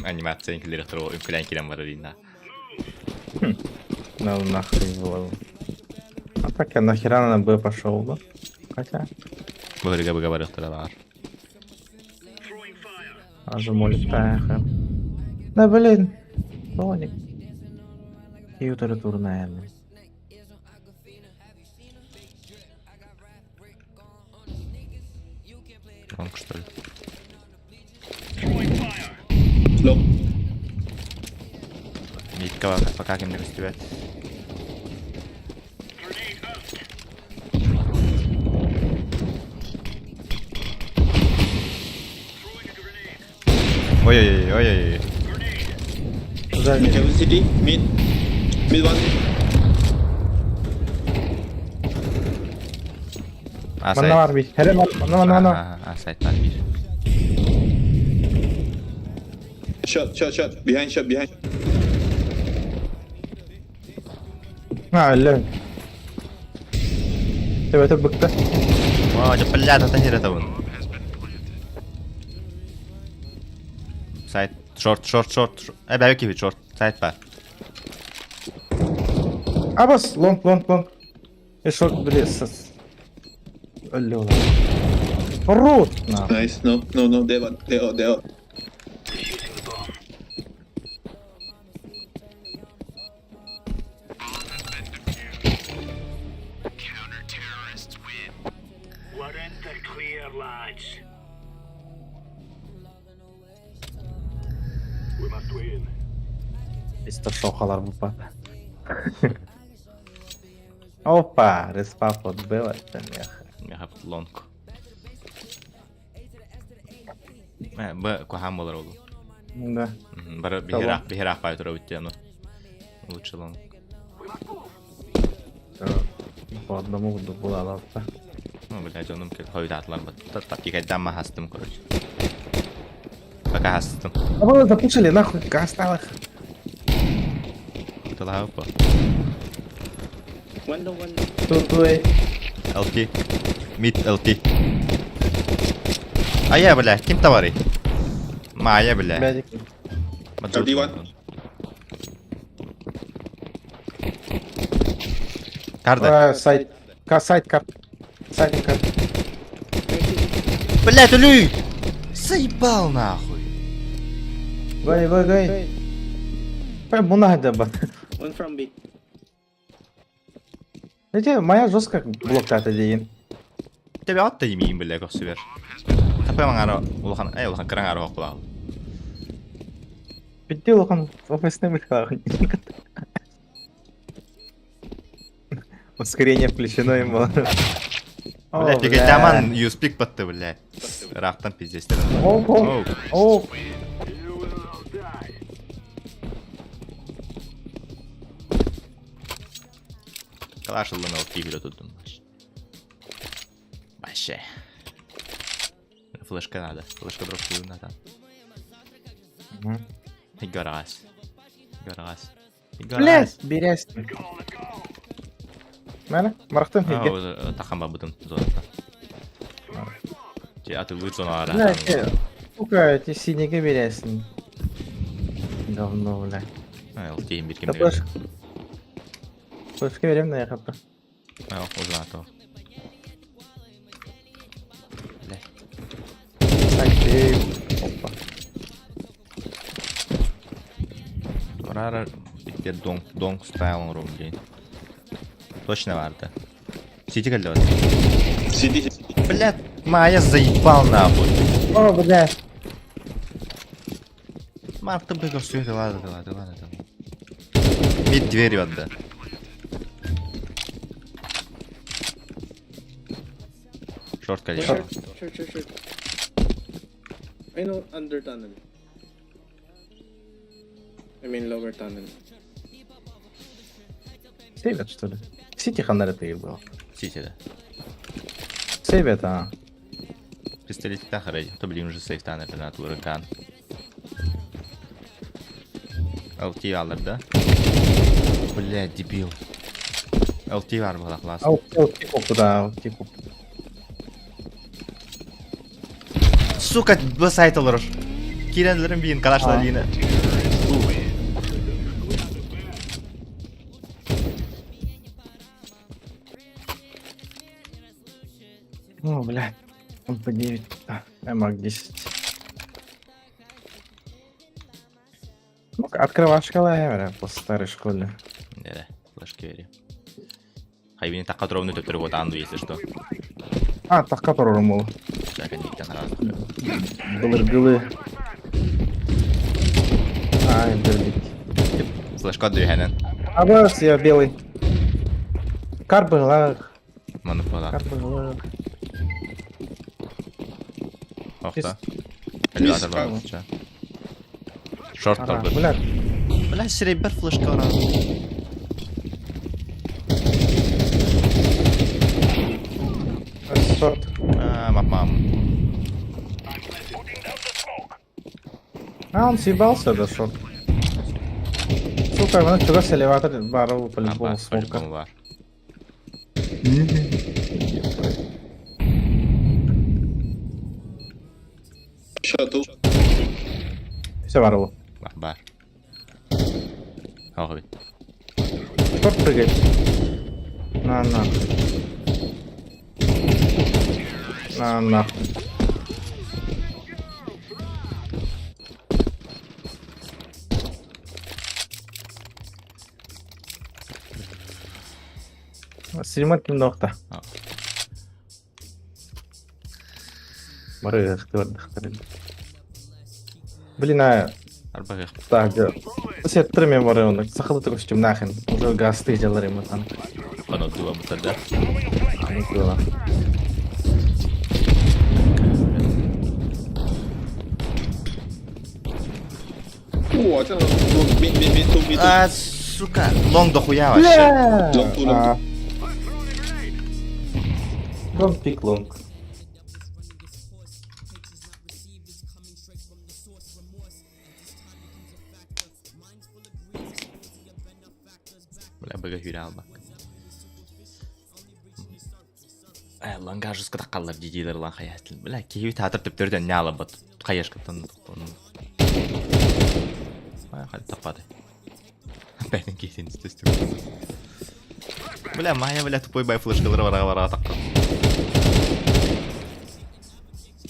Анимация киллер үҥкүүлээн киирэн барар инна. Ну нахуй было. А так я нахера на Б пошел бы? Хотя, Быгырга быга барыктара бар. Throwing fire. аж улетаха. Да блин, Тоник. Ютеры турнаем. Лонг что ли? Throwing fire. Long. Мидка пока кем не көстүбэт. Grenade out. Throwing a grenade. Ой-ой-ой, ой-ой-ой. Grenade. Сзади. Careful city. Mid. Mid one. А, Манна сайт. бар бит. Хәрә манна манна манна. А, сайт бар бир. Shot, shot, shot. Behind, shot, behind. А, өллө. Төбөтө быкты. О, дьэ, блядь, это не это вон. Сайт, шорт, шорт, шорт. Э, бәбе киби, шорт. Сайт бар. Абас, лонг, лонг, лонг. Э, шорт, блин, сос. Өллө улар. Рут! На. Nice. No, no, no. They one. They out, they out. Defusing the bomb. We're in the clear, lads. We must win. Мистер Шохалар бупа. Опа, респа подбила, это меха. Меха под лонг. Э, Б, куһаҕан буолар ол. Да. Бары биһирах, биһирах бай тура үттен. Лучше лонг. По одному була да. Ну, блядь, онум кел хойдатлар бат. Тапкикайдан хастым, короче. Пока хастым. А вы запушили, нахуй, осталых. Тылаа по. One low, one low. Two, two A. LT. Mid LT. Айа, бля, ким товарый? Майя, бля. Медик. LT one. Карда. Сайт. Сайт карт. Сайт карт. Блядь, үлүй! Заебал нахуй. Гай, гай, гай. Пай, муна да бат. One from B. Знаете, моя жестко блоктата дейін. Тебе атта демейін, бля, көксүбер. Тапай маңара улахан, эй, улахан кыраң ара оқылал. Битте улахан офисный бля. Ускорение включено ему. Бля, тиге жаман юспик батты, бля. Рақтан пиздестер. Оп, оп, оп. Калаш ыллын ол кибер отудум. Вообще. Флешка надо. Флешка дроп надо. Гараж. Гараж. Блядь, берясь. Мәне, марақтым хеге. Тахан бабытым зоната. Же атылы зона ара. Блядь, сука, эти синеге берясің. Говно, бля. Эл тейін бир Да кемде. Флешка берем на яқапта. Эл узна то. Бля. Так, ты... Опа. Рара битте донг донг стайл рум дейін. Точно барды. Сити келді вот. City. Бля, Майя заебал нахуй. О, бля. Марты бы көрсөйді, ладно, ладно, ладно. Мид двери отда. Шорт коллега. Short, short, short, short. I know under tunnel. I mean lower tunnel. Сейвят, что ли? Сити ханар это и был. Сити, да. Сейвят, а. Пистолет тахарай. То блин уже сейф танер на ураган. ЛТ алыр да? Бля, дебил. ЛТ бар була класс. Ау, типа, да, типа. Сука, б сайт олар. Киренлерин бийин калашла лина. О, блядь. МП9, МАК-10. Ну-ка, открывашка бля, по старой школе. Да, флешки бери. Хайбини такка туровну төптөрү вот анду, если что. А, такка турурум Так, они там раз. Былыргылы. Ай, блядь. Флешка дүйхенен. Абас, я белый. Карбылах, Ману пола. карбылах. Охта. Элеватор бар. Шорт бар. Бля, Бля, серебер флешка ора. Шорт. А, мам. А, он съебался, да, шорт. Сука, ну чего с элеватор бару по-любому смока. По-любому бар. Shot two. Все бару. Бар, бар. Ох, Шорт прыгает. На, на. На, нахуй. Снимать немного. Блин, а... Арбагых. Так, Сет треме бары сахалы костюм нахрен. Уже гасты делали мы там. Оно было бы тогда. Не было. 哇，这样 mid mid mid two mid two。 А, сука. Лонг дохуя вообще. Long two, long two. Don't pick long. Бля, быга хүрэ алба. Лангажыска таххаллар дии лан хайаатын. Бля, киһи театр төптөрү не алабат. Хайашкаттан таппады. Бәйден кейсен түстү. Бля, Майя, бля, тупой бай флешкалары бараға бараға таққан.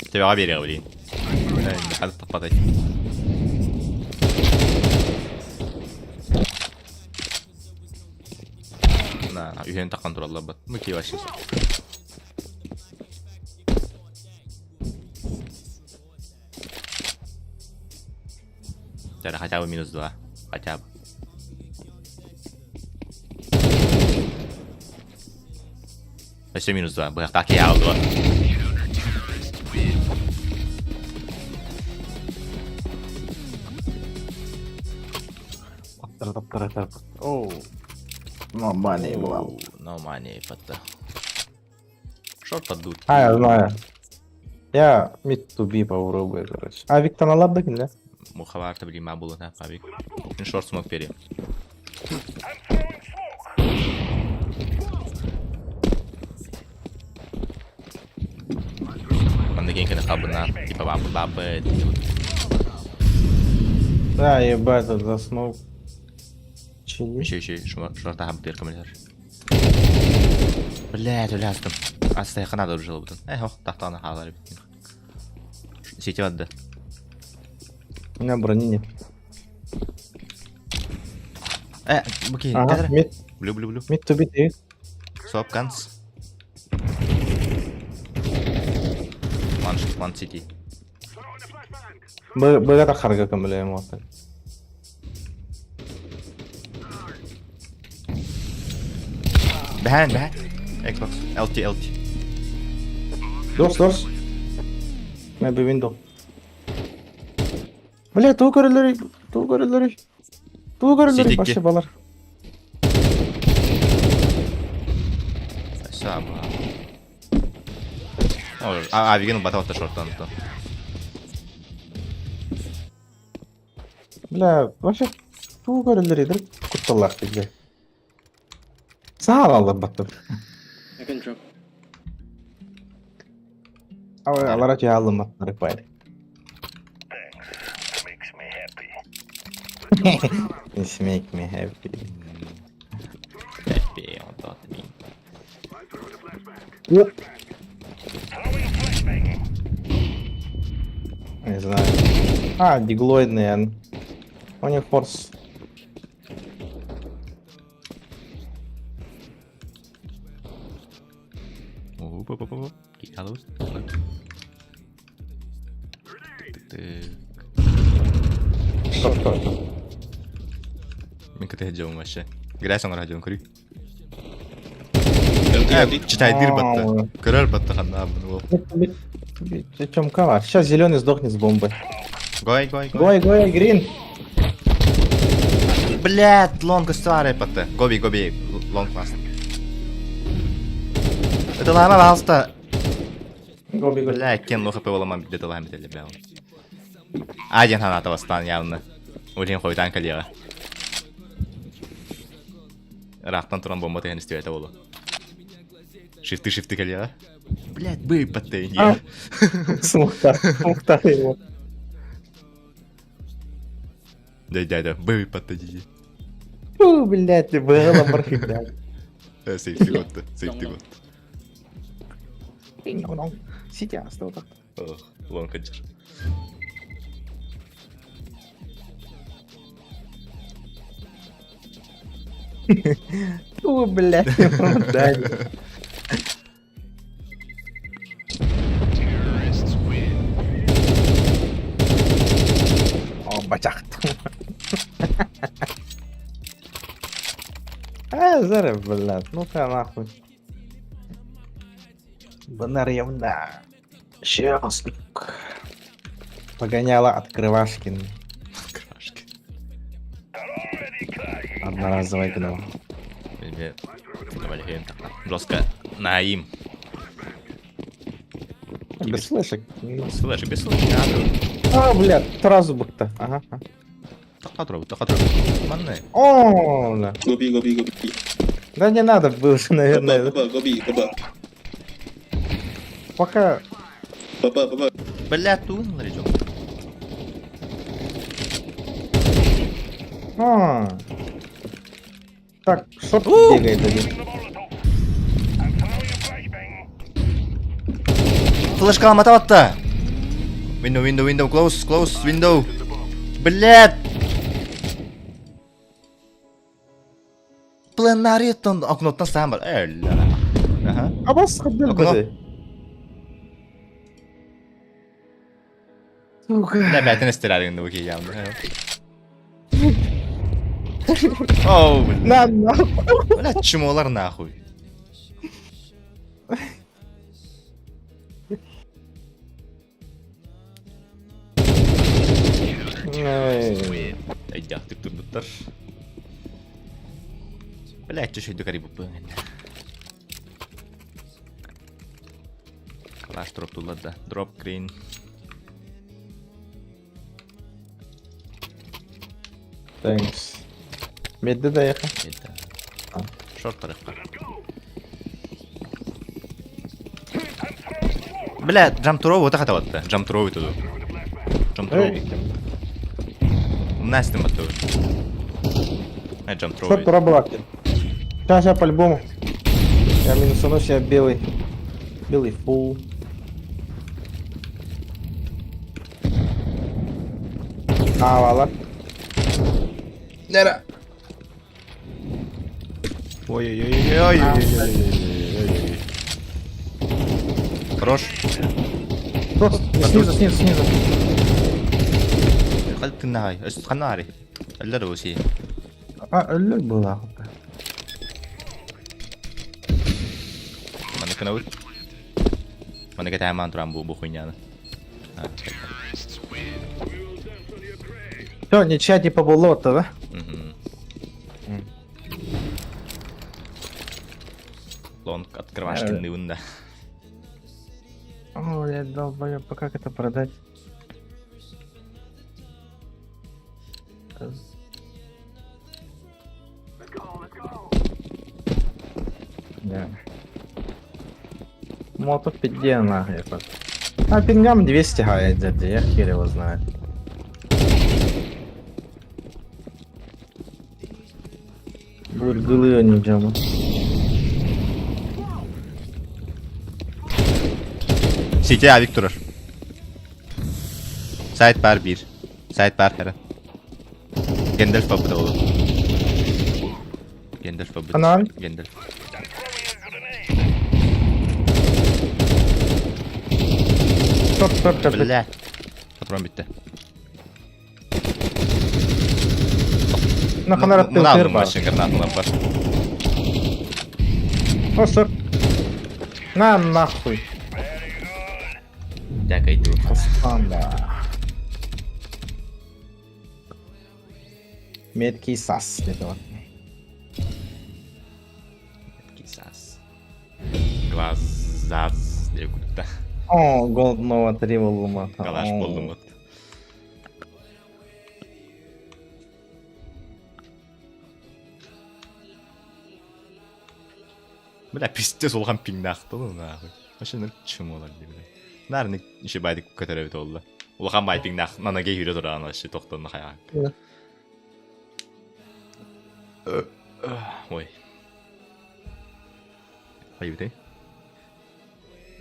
Тебеға береға, блин. Халі таппады. На, үйен таққан туралла бат. Ну, кей вообще. Даже хотя бы минус 2. Хотя бы. Өссө минус 2. Быһахтаах киһи аалдыба. Оу. No money, была. No money, патта. Шорт поддут. А, я знаю. Я mid to B попробую, короче. А, Виктор на лабда да? Мухаварта билима булуна пабик. Шорт смог пере. Манна кең кene кабына, типа бабы бабы. Да, ебать, этот заснул. Чили. Еще еще шорта хаб дыр камелер. Блядь, улястым. Астай хана да жыл бутын. Эх, ох, тахтаны халар бит. Сети вадды. У меня брони нет. Буки, Ага, mid, Блю, блю, блю. mid to B, ты. Swap guns. One, one city. Б, Б это харга камеля ему. Behind, behind. Xbox. LT, LT. Doors, doors. Maybe window. Бля, туу көрөлөр, туу көрөлөр. Туу көрөлөр, Ситикки. башы балар. Саба. О, а, Авиген баталта шорттан то. Бля, вообще туу көрөлөр эдир кутталлах бизде. Саал алып баттым. I can drop. Алара жа алым баттар байр. This make me happy. Happy, on top of me. Оп. Не знаю. А, диглоидный. У них форс. Оп-оп-оп. Кикалус. Стоп, стоп, стоп. Мен кете жолум вообще. Грясың радионы көрүй. LT, LT. Читай дыр батты. Көрөр батты ханна бұл. Чем кава? Сейчас зеленый сдохнет с бомбы. Гой, гой, гой. Гой, гой, грин. Блядь, лонг старый батты. Гоби, гоби, лонг ласт. Это лама пожалуйста. Гоби, гоби. Бля, кен лоха пывала где-то лами дели, бля. Один ханата восстан явно. Улин хойтан коллега. Рахтан туран бомба деген истебете болу. Шифты, шифты коллега. Блядь, бы батты. А. Смухта, смухта его. Да, да, да, бы батты диди. Фу, блядь, было бархи, блядь. Сейфти готты, сейфти готты. Сидя, остал так. Лонг аджар. Фу, блядь, да. О, бачах. А, зара, блядь, ну-ка нахуй. Бонарьевна. Сейчас. Погоняла открывашкин. Крашки. Одноразовый гном. Жестко. Наим. Без флешек. Без флешек, без флешек. А, блядь, сразу будто. Ага. Тоққа тоққа тұр. Манны. О, бля. Go B, go B, go B. Да не надо было, Go наверное. B, go B, go B. Пока. ПП, ПП. Бля, туун ларичок. А. Так, шорт бегает один. Флешка матаватта. Window, window, window, close, close, window. Блядь. Пленариттан окноттан саан бар. Эллэ. Аха. Абас хаддыр Окно. бөтө. Сука. Да, бәтен эстер бу кийямды. Оу, блядь. На, на. Блядь, чмолар нахуй. Эй. Өйдөөхтүк турбуттар. Блядь, чөшөйдүк арибуппын. Калаш дроп тулларда. Дроп green. Thanks. Медді да яха. Это. Шорт тарыхка. Бля, джамтурову вот хатаватта. Джамтурову туду. Джамтурову. Эй. Настя мату. А Шорт джамтурову. тура была. Сейчас, сейчас по-любому. Я минусану себя белый. Белый фул. А, вала. Нера. Ой-ой-ой-ой-ой-ой-ой-ой-ой. Хорош. Просто снизу, снизу, снизу. Халтынай. Өстханари. Әлләр оси. А, өллөр была. Маны кына үл. Маны кәтәман туран бу бу хуйняны. Все, ничья типа болото, да? Мгм. Лонг открывашкин да. О, блядь, долбоёб, а как это продать? Да. Мото пизде нахуй. этот. А пингам 200 гает дядя, я хер его знает. Бургулы они джама. Сити авик турар. Сайт бар 1. Сайт бар хәрі. Гэндальф бабыта болу. Гэндальф бабыта. Анан? Гэндальф. Стоп, стоп, стоп. Бля. Патрон бітті. На ханара ты Мына бар. машин гранаталар бар. О, стоп. На нахуй. Так, иду. Панда. Меткий сас этого. Кисас. Глазаз. Деп күліпті. О, голдного три волума. Калаш болдым вот. Бля, пиздец улахан пиңнаахты ол нахуй. Машина чумолар дии бля. Нарны еще байдык көтөрөбүт олла. Улахан бай пиңнаах нанаге хүрө туран вообще токтонно хаяк. Ой. Хайбыты.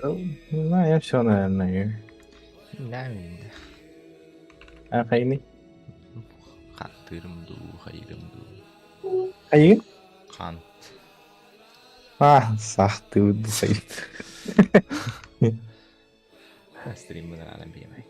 Не знаю, я все, наверное. А хайны? Хаттырым ду, хайрым ду. Хайын? Хан. А, сах ты удусай. Стрим бунар алан беймайк.